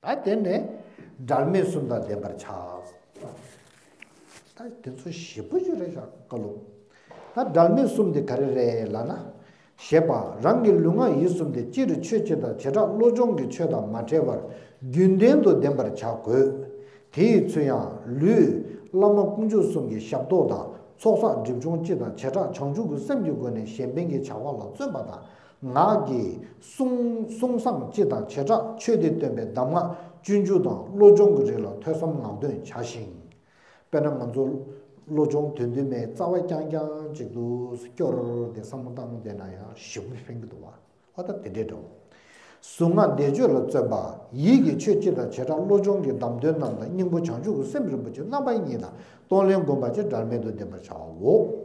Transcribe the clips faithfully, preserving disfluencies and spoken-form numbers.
ད་དེ་ནས་སྒྲ་མེད་གསུམ་དང་ལྡན་པར་བྱ། ད་དེ་ཚོ་ཞིབ་པོ་ཞིག་རེད་ཤག་བཀའ་སློབ། ད་སྒྲ་མེད་གསུམ་དེ་ག་རེ་རེད་ལབ་ན། ཞེས་པ་རང་གི་ལུས་ངག་ཡིད་གསུམ་དེ་སྤྱིར་ཆོས་སྤྱི་དང་བྱེ་བྲག་བློ་སྦྱོང་གི་ཆོས་དང་མ་བྲལ་བར་རྒྱུན་ལྡན་དུ་ལྡན་པར་བྱ་དགོས། དེ་ཡི་ཚུལ་ཡང་ལུས། བླ་མ་དཀོན་མཆོག་གསུམ་གྱི་ཞབས་ཏོག་དང་ཚོགས་བསགས་སྒྲིབ་སྦྱོང་སྤྱི་དང་བྱེ་བྲག་བྱང་ཆུབ་ཀྱི་སེམས་ཀྱི་སྒོ་ནས་གཞན་ཕན་གྱི་བྱ་བ་ལ་བརྩོན་པ་དང་། ངག་གིས་གསུང་གསུང་བསམ་སྤྱི་དང་བྱེ་བྲག་ཆོས་འདི་སྟོན་པའི་གདམས་ངག་སྤྱོད་འཇུག་དང་བློ་སྦྱོང་གི་རིགས་ལ་ཐོས་བསམ་ངག་འདོན་བྱ་ཞིང་། དཔེར་ན་ང་ཚོ་བློ་སྦྱོང་དོན་བསྡུ་མའི་རྩ་བ་རྐྱང་རྐྱང་ཅིག་ཏུ་སྐྱོར་ཏེ་བསམ་བློ་བཏང་བསྡད་ན་ཡང་ཞིབ་པོ་ཕན་གྱི་འདུག་བ། ཨ་ད་དེ་འདྲའི་འདྲ་བོ། གཟུངས་སྔགས་བཟླས་བརྗོད་ལ་བརྩོན་པ། ཡིད་ཀྱིས་ཆོས་སྤྱི་དང་བྱེ་བྲག་བློ་སྦྱོང་གི་གདམས་དོན་རྣམས་དང་སྙིང་པོ་བྱང་ཆུབ་ཀྱི་སེམས་རིན་པོ་ཆེ་རྣམ་པ་གཉིས་དང་གཏོང་ལེན་བསྒོམ་པ་བཅས་འབྲལ་མེད་དུ་ལྡན་པར་བྱའོ།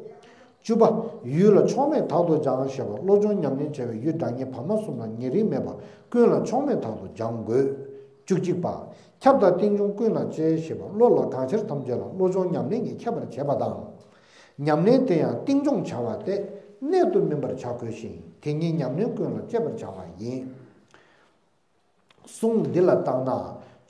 བཅུ་པ། ཡུལ་ལ་ཕྱོགས་མེད་དག་ཏུ་སྦྱང་ཞེས་པ་བློ་སྦྱོང་ཉམས་ལེན་བྱ་བའི་ཡུལ་འདྲ་མཉམ་བར་མ་གསུམ་ལ་ཉེ་རིང་མེད་པར་ཀུན་ལ་ཕྱོགས་མེད་དག་ཏུ་སྦྱང་དགོས། བཅུ་གཅིག་པ། ཁྱབ་དང་རྟིང་འབྱུང་ཀུན་ལ་སྤྱད་ཞེས་པ་བློ་ལ་གང་ཤར་ཐམས་ཅད་ལ་བློ་སྦྱོང་ཉམས་ལེན་གྱིས་ཁྱབ་པར་བྱེད་པ་དང་། ཉམས་ལེན་དེ་ཡང་རྟིང་འབྱུང་བྱ་བ་སྟེ་གནད་དུ་སྨིན་པར་བྱ་དགོས་ཤིང་དེ་ཉིད་ཉམས་ལེན་ཀུན་ལ་སྤྱད་པར་བྱ་བ་ཡིན། གསུང་འདི་ལ་བརྟགས་ན་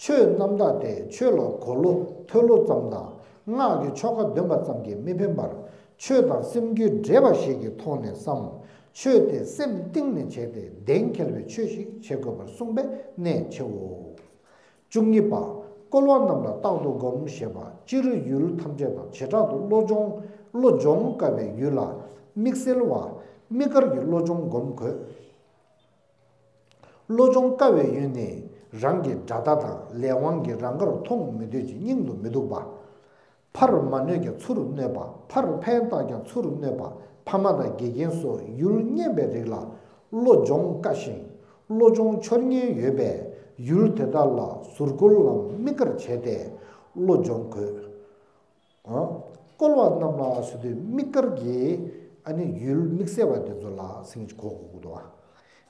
ཆོས་རྣམ་དག་སྟེ་ཆོས་ལ་གོ་བློ་ཐོས་བློ་ཙམ་དང་སྔགས་ཀྱི་ཆོ་ག་འདོན་པ་ཙམ་གྱིས་མི་ཕན་པར་ཆོས་དང་སེམས་རྒྱུད་འདྲེས་པ་ཞིག་གི་ཐོག་ནས་སམ། ཆོས་དེ་སེམས་གཏིང་ནས་བྱས་ཏེ་གདེང་འཁེལ་བའི་ཆོས་ཤིག་བྱེད་དགོས་པར་གསུངས་པས་གནད་ཆེའོ། བཅུ་གཉིས་པ། བསྐོལ་བ་རྣམས་ལ་རྟག་ཏུ་བསྒོམ་ཞེས་པ་སྤྱིར་ཡུལ་ཐམས་ཅད་དང་བྱེ་བྲག་ཏུ་བློ་སྦྱོང་བློ་སྦྱོང་དཀའ་བའི་ཡུལ་ལ་དམིགས་བསལ་བ་དམིགས་བཀར་གྱི་བློ་སྦྱོང་བསྒོམ་དགོས། བློ་སྦྱོང་དཀའ་བའི་ཡུལ་ནི་རང་གི་དགྲ་ཟླ་དང་ལས་དབང་གིས་རང་དགར་མཐོང་མི་འདོད་ཅིང་སྙིང་དུ་མི་སྡུག་པ། ཕར་མ་གནོད་ཀྱང་ཚུར་གནོད་པ། ཕར་ཕན་བཏགས་ཀྱང་ཚུར་གནོད་པ། ཕ་མ་དང་དགེ་རྒན་སོགས་ཡུལ་གཉན་པའི་རིགས་ལ་བློ་སྦྱོང་དཀའ་ཞིང་བློ་སྦྱོང་འཆོར་ཉེན་ཡོད་པས་ཡུལ་དེ་དག་ལ་ཟུར་བཀོལ་ལམ་དམིགས་བཀར་བྱས་ཏེ་བློ་སྦྱོང་དགོས། ཨ། བསྐོལ་བ་རྣམས་ལ་ཟེར་དུས་དམིགས་བཀར་གྱི་ཨ་ནི་ཡུལ་དམིགས་བསལ་བ་དེ་ཚོ་ལ་སེང་གེ་གོ་དགོས་ཀྱི་འདུག་བ།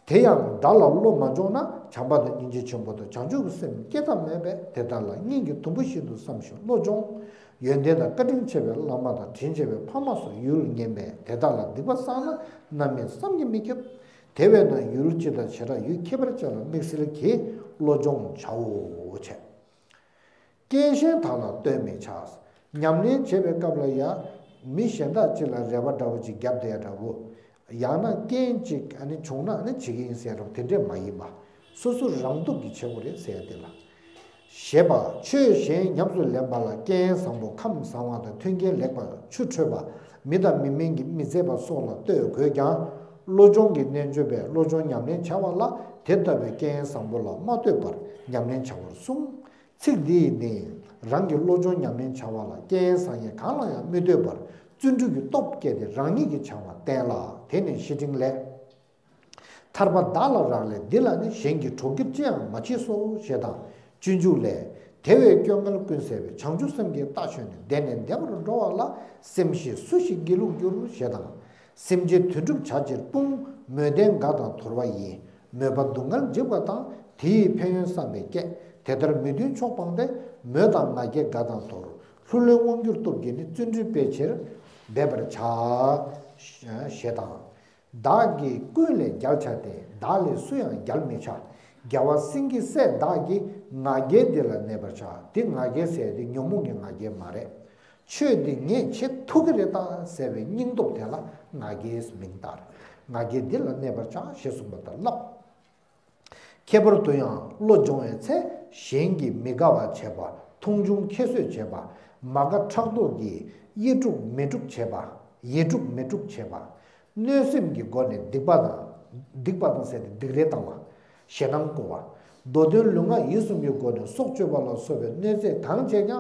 དེ་ཡང་དགྲ་ལ་བློ་མ་སྦྱོང་ན་བྱམས་པ་དང་སྙིང་རྗེ་ཆེན་པོ་དང་བྱང་ཆུབ་ཀྱི་སེམས་སྐྱེ་ཐབས་མེད་པས་དེ་དག་ལ་སྙིང་གི་དུམ་བུ་བཞིན་དུ་བསམ་ཞིང་བློ་སྦྱོང་། ཡོན་ཏན་དང་བཀའ་དྲིན་ཆེ་བའི་བླ་མ་དང་དྲིན་ཆེ་བའི་ཕ་མ་སོགས་ཡུལ་ངན་པས་དེ་དག་ལ་སྡིག་པ་བསགས་ན་རྣམ་སྨིན་བསམ་གྱིས་མི་ཁྱབ། དེ་བས་ན་ཡུལ་སྤྱི་དང་བྱེ་བྲག་ཡུལ་ཁྱད་པར་ཅན་ལ་དམིགས་བསལ་གྱིས་བློ་སྦྱོང་བྱའོ་བྱས། རྐྱེན་གཞན་དག་ལ་ལྟོས་མི་བྱ། ཉམས་ལེན་བྱེད་པའི་སྐབས་ལ་ཡང་མི་གཞན་དག་ཅིག་ལ་རེ་བ་འདྲ་བོ་ཅིག་བརྒྱབ་བསྡད་ཡ་འདྲ་བོ། ཡང་ན་རྐྱེན་ཅིག་ཨ་ནི་བྱུང་ན་ཨ་ནི་བྱེད་ཀྱི་ཡིན་ཟེར་རོ་དེ་འདྲས་མ་ཡིན་པ། སོ་སོ་རང་སྟོབས་ཀྱིས་བྱེད་དགོས་རེད་ཟེར་ཡ་དེ་ལ། ཞེས་པ་ཆོས་གཞན་ཉམས་སུ་ལེན་པ་ལ་རྐྱེན་བཟང་པོ་ཁམས་བཟང་བ་དང་མཐུན་རྐྱེན་ལེགས་པ་ཆུ་འཕྲོད་པ་མི་དང་མི་མིན་གྱི་མི་མཛེས་པ་སོགས་ལ་ལྟོས་དགོས་ཀྱང་། བློ་སྦྱོང་གི་རྣལ་འབྱོར་པས་བློ་སྦྱོང་ཉམས་ལེན་བྱ་བ་ལ་དེ་ལྟ་བུའི་རྐྱེན་བཟང་པོ་ལ་མ་ལྟོས་པར་ཉམས་ལེན་བྱ་བར་གསུངས། ཚིག་འདིས་ནི་རང་གི་བློ་སྦྱོང་ཉམས་ལེན་བྱ་བ་ལ་རྐྱེན་བཟང་ངན་གང་ལ་ཡང་མི་ལྟོས་པར་བརྩོན་འགྲུས་ཀྱི་སྟོབས་བསྐྱེད་དེ་རང་ཉིད་ཀྱི་བྱ་བ་བསྟན་ལ། དེ་ནས་བཤེས་སྤྲིང་ལས། ཐར་པ་བདག་ལ་རག་ལས་འདི་ལ་ནི་གཞན་གྱིས་གྲོགས་ཀྱིར་ཅི་ཡང་མ་མཆིས་སོ་ཞེས་དང་སྤྱོད་འཇུག་ལས། དེ་བས་སྐྱོ་ངལ་ཀུན་སེལ་བའི་བྱང་ཆུབ་སེམས་ཀྱི་རྟ་ཞོན་ནས་བདེ་ནས་བདེ་བར་འགྲོ་བ་ལ་སེམས་ཤེས་སུ་ཞིག་སྒྱིད་ལུག་འགྱུར་ཞེས་དང་། སེམས་ཅན་དོན་གྲུབ་བྱ་ཕྱིར་སྤུངས་མོས་ལྡན་དགའ་དང་དོར་བ་ཡི། མོས་པ་སྡུག་བསྔལ་འཇིགས་པ་དང་དེ་ཡི་ཕན་ཡོན་བསམ་པས་བསྐྱེད་དེ་ལྟར་མི་མཐུན་ཕྱོགས་སྤངས་ཏེ་མོས་དང་ང་རྒྱལ་དགའ་དང་དོར་ལྷུར་ལེན་དབང་སྒྱུར་སྟོབས་ཀྱིས་ནི་བརྩོན་འགྲུས་སྤེལ་ཕྱིར་འབད་པར་བྱ། ཞེས་དང་། བདག་གིས་ཀུན་ལས་རྒྱལ་བྱ་སྟེ་བདག་ལས་སུ་ཡང་རྒྱལ་མི་བྱ། རྒྱལ་བ་སེང་གེ་སྲས་བདག་གིས་ང་རྒྱལ་འདི་ལ་གནས་པར་བྱ། འདི་ང་རྒྱལ་ཟེར་ཏེ་ཉོན་མོངས་ཀྱི་ང་རྒྱལ་མ་རེད། ཆོས་འདི་ངས་བྱེད་ཐུབ་ཀྱི་རེད་ད་ཟེར་བའི་སྙིང་སྟོབས་དེ་ལ་ང་རྒྱལ་མིང་བཏགས། ང་རྒྱལ་འདི་ལ་གནས་པར་བྱ་ཞེས་གསུངས་པ་ལྟར་སླབ། ཁྱད་པར་དུ་ཡང་བློ་སྦྱོང་བའི་ཚེ་གཞན་གྱིས་མི་དགའ་བ་བྱེད་པ། མཐོང་ཆུང་ཁྱད་གསོད་བྱེད་པ། མ་དགའ་ཕྲག་དོག་གིས་ཡེ་དཀྲུག་མེ་དཀྲུག་བྱེད་པ། ཡེ་དཀྲུག་མེ་དཀྲུག་བྱེད་པ། གནོད་སེམས་ཀྱི་སྒོ་ནས་སྡིག་པ་དང་། སྡིག་པ་དང་ཟེར་ཏེ་སྡིག་རེ་བཏང་བ། ཞེད་སྣང་བསྐུལ་བ། མདོ་དོན་ལུས་ངག་ཡིད་གསུམ་གྱི་སྒོ་ནས་སྲོག་གཅོད་པ་ལ་སོགས་པའི་གནོད་འཚེ་གང་བྱས་ཀྱང་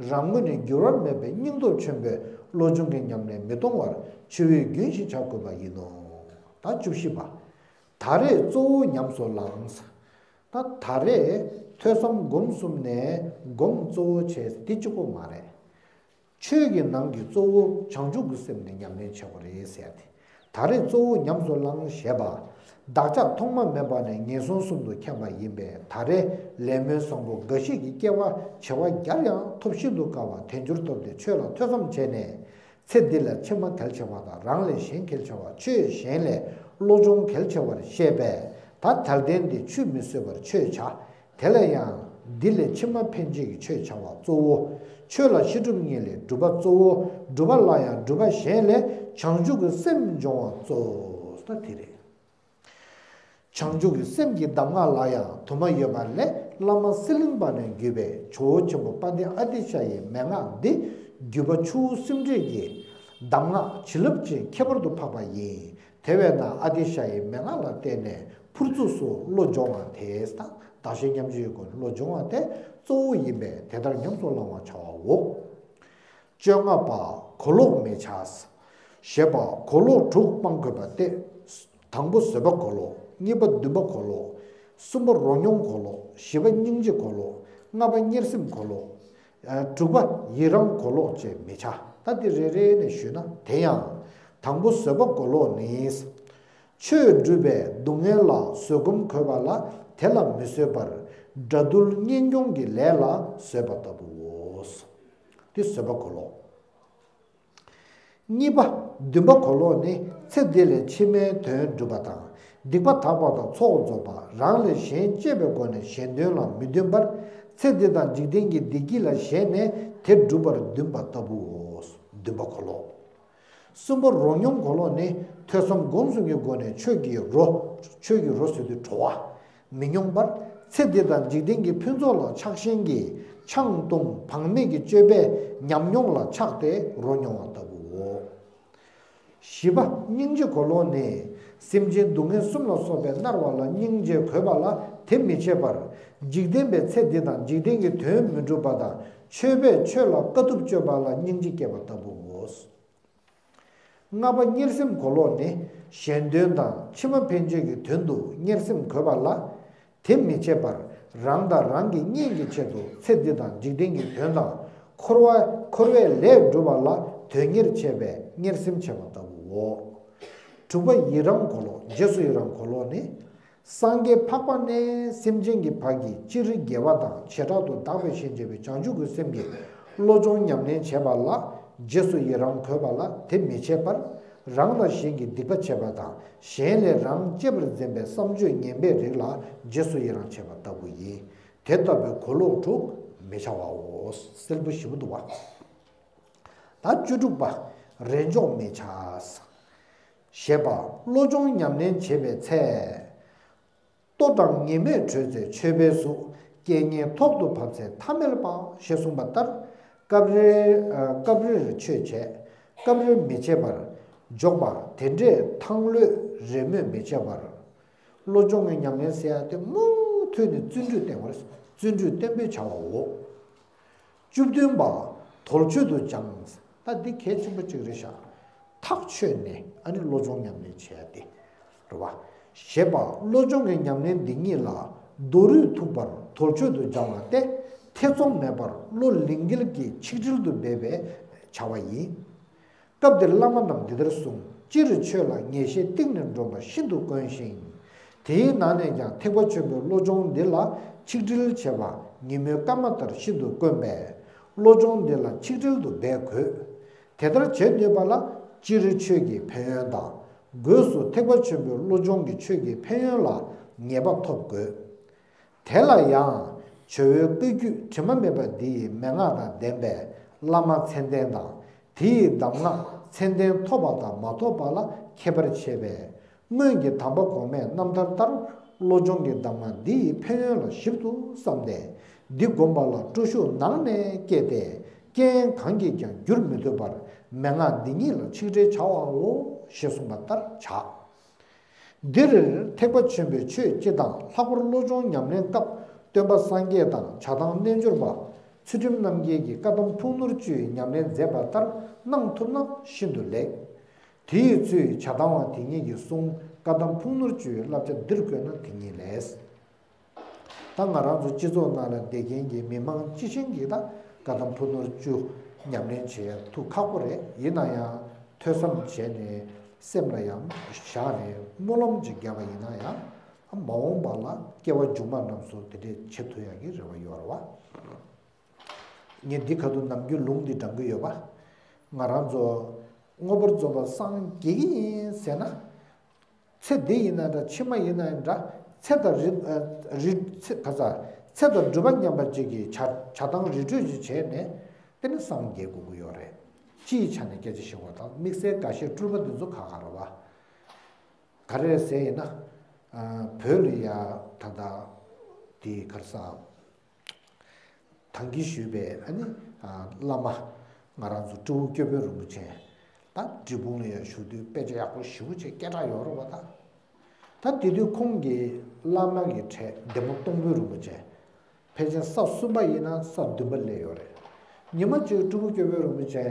རང་ངོས་ནས་འགྱུར་བ་མེད་པའི་སྙིང་སྟོབས་ཆེན་པོས་བློ་སྦྱོང་གི་ཉམས་ལེན་མི་གཏོང་བར་ཆུ་བོའི་རྒྱུན་བཞིན་བྱ་དགོས་པ་ཡིན་ནོ། ད་བཅུ་བཞི་པ། ད་རེས་གཙོ་བོ་ཉམས་སུ་བླངས། ད་ད་རེས་ཐོས་བསམ་སྒོམ་གསུམ་ནས་སྒོམ་གཙོ་བོ་བྱས་འདི་གཅིག་པོ་མ་རེད། ཆོས་ཀྱི་ནང་གི་གཙོ་བོ་བྱང་ཆུབ་ཀྱི་སེམས་དེ་ཉམས་ལེན་བྱེད་དགོས་རེད་ཟེར་ཏེ། ད་རེས་གཙོ་བོ་ཉམས་སུ་བླངས་ཞེས་པ། བདག་ཅག་ཐོག་མ་མེད་པ་ནས་ངན་སོང་གསུམ་དུ་འཁྱམས་པ་ཡིན་པས་ད་རེས་ལས་སྨོན་བཟང་པོ་འགའ་ཞིག་གི་སྐྱེ་བ་བྱེ་བ་བརྒྱར་ཡང་ཐོབ་ཤིན་ཏུ་དཀའ་བ་དལ་འབྱོར་ཐོབ་སྟེ་ཆོས་ལ་ཐོས་བསམ་བྱས་ནས། ཚེ་འདི་ལ་ཕྱི་མ་གལ་ཆེ་བ་དང་རང་ལས་གཞན་གལ་ཆེ་བ་ཆོས་གཞན་ལས་བློ་སྦྱོང་གལ་ཆེ་བར་བཤད་པས་ད་དལ་རྟེན་འདི་ཆུད་མི་ཟོས་པར་ཆོས་བྱ། དེ་ལ་ཡང་འདི་ལས་ཕྱི་མ་འཕེན་བྱེད་ཀྱི་ཆོས་བྱ་བ་གཙོ་བོ། ཆོས་ལ་ཤེས་སྒྲུབ་གཉིས་ལས་སྒྲུབ་པ་གཙོ་བོ། སྒྲུབ་པ་ལ་ཡང་སྒྲུབ་པ་གཞན་ལས་བྱང་ཆུབ་ཀྱི་སེམས་སྦྱོང་བ་གཙོ་བོ་ད་དེ་རེད། བྱང་ཆུབ་ཀྱི་སེམས་ཀྱི་གདམས་ངག་ལ་ཡང་དུ་མ་ཡོད་པ་ལས། བླ་མ་གསེར་གླིང་པ་ནས་བརྒྱུད་པའི་ཇོ་བོ་ཆེན་པོ་དཔལ་ལྡན་ཨ་ཏི་ཤ་ཡི་མན་ངག་འདི། བརྒྱུད་པ་ཆུ་བོ་སེམས་འགྲེལ་གྱི་གདམས་ངག་བྱིན་རླབས་ཅན་ཁྱད་པར་དུ་འཕགས་པ་ཡིན། དེ་བས་ན་ཨ་ཏི་ཤ་ཡི་མན་ངག་ལ་བརྟེན་ནས་ཕུར་ཚུགས་སུ་བློ་སྦྱོང་བ་དེས་དང་བདག་གཞན་མཉམ་བརྗེའི་སྒོ་ནས་བློ་སྦྱོང་བ་དེ་གཙོ་བོ་ཡིན་པས། དེ་ལྟར་ཉམས་སུ་བླང་བར་བྱའོ། བཅོ་ལྔ་པ། གོ་ལོག་མི་བྱ། ཞེས་པ་གོ་ལོག་དྲུག་སྤང་དགོས་པ་སྟེ། དང་པོ་བཟོད་པ་གོ་ལོག་གཉིས་པ་འདུན་པ་གོ་ལོག་གསུམ་པ་རོ་སྙོམས་གོ་ལོག་བཞི་པ་སྙིང་རྗེ་གོ་ལོག་ལྔ་པ་གཉེར་སེམས་གོ་ལོག་དྲུག་པ་ཡི་རང་གོ་ལོག་ཅེས་མི་བྱ། ད་འདི་རེ་རེ་ནས་ཞུས་ན། དེ་ཡང་དང་པོ་བཟོད་པ་གོ་ལོག་ནི། ཆོས་སྒྲུབ་པའི་སྡུག་བསྔལ་ལ་བཟོད་སྒོམ་དགོས་པ་ལ་དེ་ལ་མི་བཟོད་པར་དགྲ་འདུལ་གཉེན་སྐྱོང་གི་ལས་ལ་བཟོད་པ་ལྟ་བུའོ། འདི་བཟོད་པ་གོ་ལོག་གཉིས་པ། འདུན་པ་གོ་ལོག་ནི། ཚེ་འདི་ལས་ཕྱི་མའི་དོན་སྒྲུབ་པ་དང་། སྡིག་པ་དག་པ་དང་ཚོགས་རྫོགས་པ། རང་ལས་གཞན་གཅེས་པའི་སྒོ་ནས་གཞན་དོན་ལ་མི་འདུན་པར། ཚེ་འདི་དང་འཇིག་རྟེན་གྱི་བདེ་སྐྱིད་ལ་ཞེན་ནས་དེ་སྒྲུབ་པར་འདུན་པ་ལྟ་བུའོ། འདུན་པ་གོ་ལོག་གསུམ་པ་རོ་སྙོམས་གོ་ལོག་ནི། ཐོས་བསམ་སྒོམ་གསུམ་གྱི་སྒོ་ནས་ཆོས་ཀྱི་རོ། ཆོས་ཀྱི་རོ་ཟེར་དུས་བྲོ་བ། མི་སྙོམས་པར། ཚེ་འདི་དང་འཇིག་རྟེན་གྱི་ཕུན་ཚོགས་ལ་ཆགས་ཞེན་གྱིས་ཆང་འཐུང་བག་མེད་ཀྱི་སྤྱོད་པས་ཉམས་མྱོང་ལ་ཆགས་ཏེ་རོ་མྱོང་བ་ལྟ་བུའོ། བཞི་པ་སྙིང་རྗེ་གོ་ལོག་ནི། སེམས་ཅན་སྡུག་བསྔལ་གསུམ་ལ་སོགས་པས་མནར་བ་ལ་སྙིང་རྗེ་དགོས་པ་ལ་དེ་མི་བྱེད་པར། འཇིག་རྟེན་པའི་ཚེ་འདི་དང་འཇིག་རྟེན་གྱི་དོན་མི་སྒྲུབ་པ་དང་། ཆོས་པས་ཆོས་ལ་དཀའ་ཐུབ་སྤྱོད་པ་ལ་སྙིང་རྗེ་སྐྱེས་པ་ལྟ་བུའོ། ལྔ་པ་གཉེར་སེམས་གོ་ལོག་ནི། གཞན་དོན་དང་ཕྱི་མ་ཕན་ཆད་ཀྱི་དོན་དུ་གཉེར་སེམས་དགོས་པ་ལ། དེ་མི་བྱེད་པར། རང་དང་རང་གི་གཉེན་གྱི་ཆེད་དུ་ཚེ་འདི་དང་འཇིག་རྟེན་གྱི་དོན་དང་། འཁོར་བ་འཁོར་བའི་ལས་སྒྲུབ་པ་ལ་དོན་གཉེར་བྱེད་པས་གཉེར་སེམས་བྱེད་པ་ལྟ་བུའོ། དྲུག་པ་ཡི་རང་གོ་ལོག་རྗེས་སུ་ཡི་རང་གོ་ལོག་ནི། སངས་རྒྱས་འཕགས་པ་ནས་སེམས་ཅན་གྱི་བར་གྱི་སྤྱིར་དགེ་བ་དང་བྱེ་བྲག་ཏུ་བདག་པས་ཞེན་བྱེད་པའི་བྱང་ཆུབ་ཀྱི་སེམས་ཀྱི་བློ་སྦྱོང་ཉམས་ལེན་བྱེད་པ་ལ་རྗེས་སུ་ཡི་རང་དགོས་པ་ལ་དེ་མི་བྱེད་པར། རང་དང་གཞན་གྱི་སྡིག་པ་བྱེད་པ་དང་གཞན་ལས་རང་གཅེས་པར་འཛིན་པའི་བསམ་སྤྱོད་ངན་པའི་རིགས་ལ་རྗེས་སུ་ཡི་རང་བྱེད་པ་ལྟ་བུ་ཡིན། དེ་ལྟ་བུའི་གོ་ལོག་དྲུག་མི་བྱ་བའོ། སྲིན་པོ་བཞི་པོ་འདུག་པ། ད་བཅུ་དྲུག་པ། རེས་འཇོག་མི་བྱ། ཞེས་པ་བློ་སྦྱོང་ཉམས་ལེན་བྱེད་པའི་ཚེ། ལྟོ་དང་ཉི་མས་དྲོད་ཚེ་མཆོད་པའི་གཟུགས། རྐྱེན་ངན་ཐོག་ཏུ་བབས་ཚེ་ཐ་མལ་པ། ཞེས་གསུངས་པ་ལྟར། སྐབས་རེ། སྐབས་རེར་ཆོས་བྱེད། སྐབས་རེར་མི་བྱེད་པར་འཇོག་པ་དེ་འདྲས་ཐང་ལྷོད་རེས་མོས་མི་བྱེད་པར། བློ་སྦྱོང་གི་ཉམས་ལེན་ཟེར་ཡ་དེ་མུ་མཐུད་ནས་བརྩོན་འགྲུས་བསྟེན་དགོས། བརྩོན་འགྲུས་བརྟན་པོས་བྱ་བའོ། བཅུ་བདུན་པ། དོལ་ཆོད་དུ་སྦྱང་། ད་འདི་གལ་ཆེན་པོ་གཅིག་རེད་ཤག་ཐག་ཆོད་ནས་ཨ་ནི་བློ་སྦྱོང་ཉམས་ལེན་བྱས་ཏེ། རེད་བ། ཞེས་པ་བློ་སྦྱོང་གི་ཉམས་ལེན་འདི་ཉིད་ལ་རྡོ་རུས་ཐུག་པར་དོལ་ཆོད་དུ་སྦྱང་བ་སྟེ། ཐེ་ཚོམ་མེད་པར་བློ་ལིང་གིལ་གྱི་ཆིག་དྲིལ་དུ་འབད་པའི་བྱ་བ་ཡིན། སྐབས་འདིར་བླ་མ་རྣམས་འདི་ལྟར་གསུངས། སྤྱིར་ཆོས་ལ་ངེས་ཤེས་གཏིང་ནས་འདྲོངས་པ་ཤིན་ཏུ་དཀོན་ཞིང་། དེའི་ནང་ནས་ཀྱང་ཐེག་པ་ཆེན་པོའི་བློ་སྦྱོང་འདི་ལ་ཆིག་དྲིལ་བྱེད་པ་ཉིན་མོའི་སྐར་མ་ལྟར་ཤིན་ཏུ་དཀོན་པས། བློ་སྦྱོང་འདི་ལ་ཆིག་དྲིལ་དུ་འབད་དགོས། དེ་ལྟར་བྱེད་ནུས་པ་ལ་སྤྱིར་ཆོས་ཀྱི་ཕན་ཡོན་དང་། སྒོས་སུ་ཐེག་པ་ཆེན་པོའི་བློ་སྦྱོང་གི་ཆོས་ཀྱི་ཕན་ཡོན་ལ་ངེས་པ་ཐོབ་དགོས། དེ་ལ་ཡང་ཇོ་བོའི་བཀའ་བརྒྱུད་དྲི་མ་མེད་པ་འདི་ཡི་མན་ངག་དང་ལྡན་པའི་བླ་མ་མཚན་ལྡན་དང་དེ་ཡི་གདམས་ངག་མཚན་ལྡན་ཐོབ་པ་དང་མ་ཐོབ་པ་ལ་ཁྱད་པར་ཕྱེ་བས། སྔོན་གྱི་དམ་པ་གོང་མའི་རྣམ་ཐར་ལྟར་བློ་སྦྱོང་གི་གདམས་ངག་འདི་ཡི་ཕན་ཡོན་ལ་ཞིབ་ཏུ་བསམས་ཏེ། འདི་བསྒོམ་པ་ལ་སྤྲོ་ཤུགས་ནང་ནས་སྐྱེས་ཏེ། རྐྱེན་གང་གིས་ཀྱང་བསྒྱུར་མི་ཐུབ་པར་མན་ངག་འདི་ཉིད་ལ་ཆིག་དྲིལ་བྱ་བའོ། ཞེས་གསུངས་པ་ལྟར་བྱ། འདིར་ཐེག་པ་ཆེན་པོའི་ཆོས་སྤྱི་དང་ལྷག་པར་བློ་སྦྱོང་ཉམས་ལེན་སྐབས་སྟོན་པ་སངས་རྒྱས་དང་བྱ་བཏང་རྣལ་འབྱོར་པ་ཚུལ་ཁྲིམས་རྣམ་རྒྱལ་གྱིས་བཀའ་གདམས་ཕུགས་ནོར་བཅུའི་ཉམས་ལེན་མཛད་པ་ལྟར་གནང་ཐུབ་ན་ཤིན་ཏུ་ལེགས། དེ་ཡི་ཚུལ་བྱ་བཏང་བ་དེ་ཉིད་ཀྱི་གསུང་བཀའ་གདམས་ཕུགས་ནོར་བཅུའི་བསླབ་བྱ་འདིར་བཀོད་ན་དེ་ཉིད་ལེགས། ད་ང་རང་ཚོ་སྤྱི་ཚོགས་ནང་ལ་བསྡད་མཁན་གྱི་མི་མང་སྤྱི་བྱིངས་ཀྱིས་ད་བཀའ་གདམས་ཕུགས་ནོར་བཅུ་ཉམས་ལེན་བྱེད་ཡ་ཐུགས་ཁག་པོ་རེད། ཡིན་ན་ཡང་ཐོས་བསམ་བྱས་ནས་སེམས་ལ་ཡང་བཞག་ནས་སྨོན་ལམ་ཅིག་བརྒྱབ་པ་ཡིན་ན་ཡང་མ་འོངས་པ་ལ་སྐྱེ་བ་མཇུག་མ་རྣམས་སུ་དེ་འདྲས་བྱེད་ཐུབ་ཡ་གི་རེ་བ་ཡོད་རེད་བ། ངས་འདི་ག་དུས་ནམ་རྒྱུན་ལུང་འདི་དྲངས་ཀྱི་ཡོད་པ། ང་རང་ཚོ་མངོན་པར་རྫོགས་པར་སངས་རྒྱས་ཀྱི་ཡིན་ཟེར་ན། ཚེ་འདི་ཡིན་ན་འདྲ་ཕྱི་མ་ཡིན་ན་འདྲ། ཚེ་དང་རི་རི་ཚེ་ག་ཚ་ ཚེ་དང་སྒྲུབ་པ་མཉམ་པ་གཅིག་གི་བྱ་བྱ་བཏང་རི་ཁྲོད་ཅིག་བྱས་ནས་དེ་ནི་སངས་རྒྱས་དགོས་ཀྱི་ཡོད་རེད། སྤྱིའི་ཆ་ནས་སྐད་ཆ་བཤད་པ་དང་དམིགས་བསལ་འགའ་ཤས་སྤྲུལ་པ་འདི་ཚོ་ཁག་ཁག་རེད་བ། ག་རེ་ཟེར་ཡིན་ན། བོད་ལ་ཡ་ད་ལྟ་དེ་ག་རེ་ཟེར། ད་གིན་ཞུས་པའི་ཨ་ནི་བླ་མ་ང་རང་ཚོ་སྤྲེའུ་སྐྱོབ་དཔོན་རིན་པོ་ཆེ་ད་འབྲས་སྤུངས་ལ་ཡང་བཞུགས་དུས་དཔེ་ཆ་ཡག་པོ་ཞེ་པོ་ཅིག་སྐད་གྲགས་ཡོད་རེད་བ་ད། ད་དེ་དུས་ཁོང་གི་བླ་མ་གི་གྲས་བདེ་མོ་སྟོང་དཔོན་རིན་པོ་ཆེ་ཕལ་ཆེར་ས་གསུམ་པ་ཡིན་ན་ས་བདུན་པ་སླེབས་ཡོད་རེད། ཉི་མ་གཅིག་སྤྲེའུ་སྐྱོབ་དཔོན་རིན་པོ་ཆེ་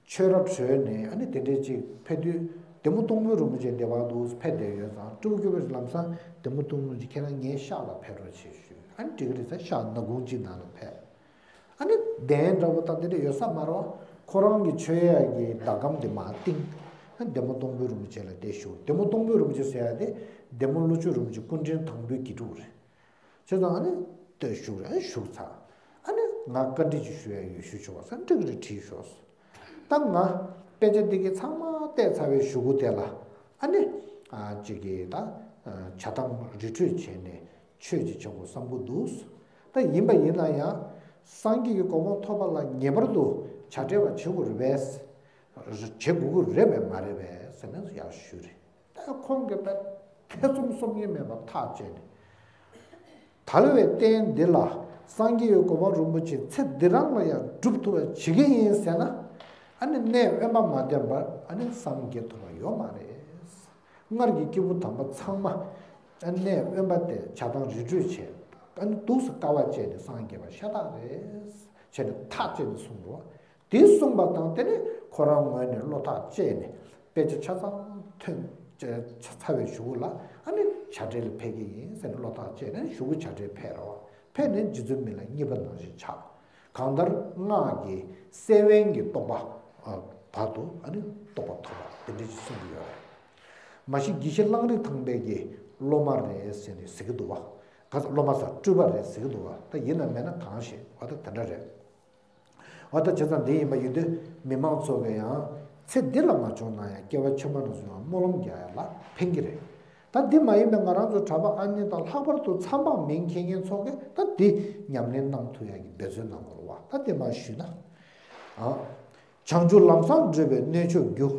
ཆོས་ར་གྲོལ་ནས་ཨ་ནི་དེ་འདྲའི་ཅིག་ཕེབས་དུས་བདེ་མོ་སྟོང་དཔོན་རིན་པོ་ཆེ་འདི་བར་དུ་ཕེབས་བསྡད་ཡོད་ཙང་སྤྲེའུ་སྐྱོབ་དཔོན་ལམ་སང་བདེ་མོ་སྟོང་དཔོན་རིན་པོ་ཆེ་ཁྱེད་རང་ངའི་ཤག་ལ་ཕེབས་རོགས་བྱེད་ཞུས། ཨ་ནི་འགྲིག་གི་རེད་ཟེར་ཤག་ནག་ཁུང་གཅིག་ནང་ལ་ཕེབས། ཨ་ནི་གདན་འདྲ་པོ་དང་དེ་འདྲ་ཡོད་ས་མ་རེད་བ། ཁོ་རང་གི་མཆོད་ཡ་གི་ཟླ་གམ་དེ་མར་བཏིང་། ཨ་བདེ་མོ་སྟོང་དཔོན་རིན་པོ་ཆེ་ལ་དེ་ཞུ། བདེ་མོ་སྟོང་དཔོན་རིན་པོ་ཆེ་ཟེར་ཡ་དེ་བདེ་མོ་ཀླུ་ཆུ་རིན་པོ་ཆེ་སྐུ་ཕྲེང་དང་པོའི་དགེ་ཕྲུག་རེད། བྱས་ཙང་ཨ་ནི་ལྟོས་བཞུགས་རེད། ཨ་བཞུགས་ཚར། ཨ་ནི་ང་བཀའ་འདྲི་ཅིག་ཞུ་ཡ་ཡོད་ཞུ་ཆོག་པ་ཟེར་འགྲིག་རེད་བྲིས་ཤོག་ད་ང་དཔེ་ཆ་འདི་གི་ཚང་མ་བལྟས་ཚར་བའི་གཞུག་གུ་དེ་ལ་ཨ་ནི་ཨ་ཅིག་གིས་ད་བྱ་བཏང་རི་ཁྲོད་བྱས་ནས་ཆོས་ཅིག་བྱེད་དགོས་བསམ་གྱི་འདུག་ད་ཡིན་པ་ཡིན་ན་ཡང་སངས་རྒྱས་ཀྱི་གོ་འཕང་ཐོབ་པ་ལ་ངེས་པར་དུ་བྱ་བྲལ་བ་བྱེད་དགོས་རེད་པས། བྱེད་དགོས་ཀྱི་རེད་པས་མ་རེད་པས་ཟེར་ནས་ཡར་ཞུས་རེད། ད་ཁོང་གིས་ད་ཐེ་ཚོམ་སོམ་ཉི་མེད་པར་ཐག་བཅད་ནས། ད་ལོ་བའི་རྟེན་འདི་ལ་སངས་རྒྱས་ཀྱི་གོ་འཕང་རིན་པོ་ཆེ་ཚེ་འདི་རང་ལ་ཡང་སྒྲུབ་ཐུབ་པ་བྱེད་ཀྱི་ཡིན་ཟེར་ན། ཨ་ནི་གནས་དབེན་པ་མ་བསྟེན་པར་ཨ་ནི་སངས་རྒྱས་ཐུབ་པ་ཡོད་མ་རེད། སྔར་གྱི་སྐྱེས་བུ་དམ་པ་ཚང་མ་ཨ་ནི་གནས་དབེན་པ་དེ་བྱ་བཏང་རི་ཁྲོད་བྱས། ཨ་ནི་འདུག་སེ་དཀའ་བ་སྤྱད་ནས་སངས་རྒྱས་པ་ཤ་སྟག་རེད། བྱས་ནས་ཐག་བཅད་ནས་གསུངས་འགྲོ། དེ་གསུངས་པ་དང་དེ་ནས་ཁོ་རང་ངོས་ནས་བློ་ཐག་བཅད་ནས་དཔེ་ཆ་ཆ་ཚང་ཐོན་ཚར་བའི་གཞུག་གུ་ལ་ཨ་ནི་བྱ་བྲལ་ལ་ཕེབས་ཀྱི་ཡིན་ཟེར་ནས་བློ་ཐག་བཅད་ནས་གཞུག་གུ་བྱ་བྲལ་ཕེབས་རེད་བ། ཕེབས་ནས་རྗེ་བཙུན་མི་ལ་གཉིས་པ་ནང་བཞིན་ཆགས། གང་ལྟར་སྔགས་ཀྱི་སེམས་དབེན་གྱི་རྟོགས་པ་བར་དུ་ཨ་ནི་རྟོགས་པ་ཐོབ་པ་དེ་འདྲ་ཞིག་གསུང་གི་ཡོད་རེད། མ་གཞི་དགེ་བཤེས་གླང་རི་ཐང་པའི་གི་སློབ་མ་རེད་ཟེར་ནས་ཟེར་གི་འདུག་བ། ག་ས་སློབ་མ་ཟེར་སྤྲུལ་པ་རེད་ཟེར་གི་འདུག་བ། ད་ཡིན་ན་མེད་ན་གང་ཞིག་བ་ད་དེ་འདྲ་རེད། འོ་ད་བྱས་ཙང་འདི་ཡིན་པ་ཡིན་དུས་མི་མང་ཚོ་གི་ཡང་ཚེ་འདི་ལ་མ་བྱུང་ན་ཡང་སྐྱེ་བ་ཕྱི་མ་ནས་བཟུང་ཡང་སྨོན་ལམ་རྒྱག་ཡ་ལ་ཕན་གྱི་རེད། ད་འདི་མ་ཡིན་པའི་ང་རང་ཚོ་གྲྭ་པ་ཨ་ནི་དང་ལྷག་པར་དུ་མཚམས་པ་མིང་འཁྱེར་མཁན་ཚོ་གིས་ད་འདི་ཉམས་ལེན་གནང་ཐུབ་ཡ་གི་འབད་བརྩོན་གནང་དགོས་རེད་བ། ད་འདི་མ་ཞུས་ན། ཨ། བྱང་ཆུབ་ལམ་བཟང་བགྲོད་པའི་སྣོད་མཆོག་རྒྱུ།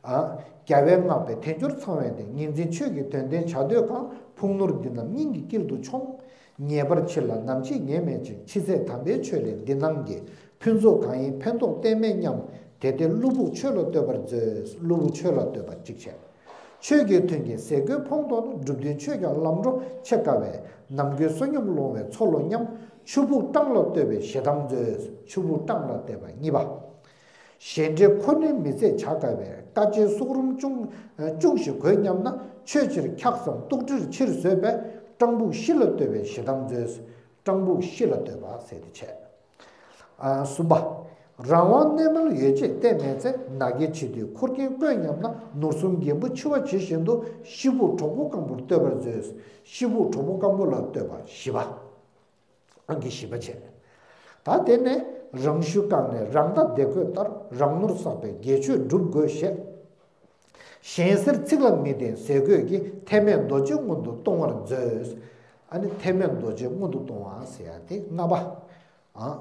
ཨ། རྒྱལ་བའི་བསྔགས་པའི་དལ་འབྱོར་ཚང་བས་ཏེ། ཉིན་མཚན་ཆོས་ཀྱི་དོན་ལྡན་བྱ་འདོད་གང་། ཕུང་ནོར་འདི་རྣམས་སྙིང་གི་དཀྱིལ་དུ་ཆོངས། ངེས་པར་འཆི་ལ་ནམ་འཆི་ངེས་མེད་ཅིང་། འཆི་ཚེ་དམ་པའི་ཆོས་ལས་འདི་སྣང་གི། ཕུན་ཚོགས་གང་ཡིན་ཕན་ཐོགས་གཏན་མེད་སྙམ། དེ་ལྟའི་བློ་ཕུགས་ཆོས་ལ་གཏོད་པར་མཛོད། བློ་ཕུགས་ཆོས་ལ་གཏོད་པ་གཅིག་བྱས། ཆོས་ཀྱི་མཐུན་རྐྱེན་ཟས་གོས་ཕོངས་དོགས་ན། སྒྲུབ་དུས་ཆོས་ཀྱང་ལམ་འགྲོ་ཆེ་དཀའ་བས། ནམ་མཁའི་བསོད་སྙོམས་ལོང་བས་ཚོར་ལོ་སྙམ། ཆུ་ཕུག་སྤྲང་ལ་གཏོད་པའི་ཞེ་སྡང་མཛོད། ཆུ་ཕུག་སྤྲང་ལ་གཏོད་པ་གཉིས་པ། གཞན་འབྲེལ་ཁོ་ནའི་མི་ཚེ་བྱ་དཀའ་བས། དཀའ་སྤྱད་སུག་རུམ་ཅུང་ཅུང་ཞིག་དགོས་སྙམ་ན། ཆོས་ཕྱིར་འཁྱགས་སམ་སྟུག་གྲིར་ཕྱིར་བཟོད་པས། སྤྲང་ཕུག་ཤི་ལ་གཏོད་པའི་ཞེ་སྡང་མཛོད། སྤྲང་ཕུག་ཤི་ལ་གཏོད་པ་ཟེར་ཏེ་བྱས། ཨ། གསུམ་པ། རང་དབང་གནས་མལ་ཡོ་བྱད་གཏན་མེད་ཚེ། ན་རྒས་འཆི་དུས་འཁོར་མཁན་དཀོན་སྙམ་ན། ནོར་གསུམ་རྒན་པོ་འཆི་བ་ཇི་བཞིན་དུ། ཤི་ཕུག་གྲོགས་པོ་སྐམ་པོར་གཏོད་པར་མཛོད། ཤི་ཕུག་གྲོགས་པོ་སྐམ་པོ་ལ་གཏོད་པ་བཞི་པ། ཨང་ཀི་བཞི་པ་བྱས། ད་དེ་ནས་རང་ཤུལ་བཀག་ནས་རང་ལྟ་བདེ་བཀོད་ལྟར། རང་ནོར་བསགས་པའི་དགེ་ཆོས་སྒྲུབ་དགོས་ཞེས། གཞན་སེར་ཚིག་ལ་མི་བརྟེན་ཟས་གོས་ཀྱིས། ཐེག་དམན་རྡོ་རྗེ་སྔོན་དུ་གཏོང་བར་མཛོད། ཨ་ནི་ཐེག་དམན་རྡོ་རྗེ་སྔོན་དུ་གཏོང་བ་ཟེར་ཡ་དེ་ལྔ་པ། ཨ།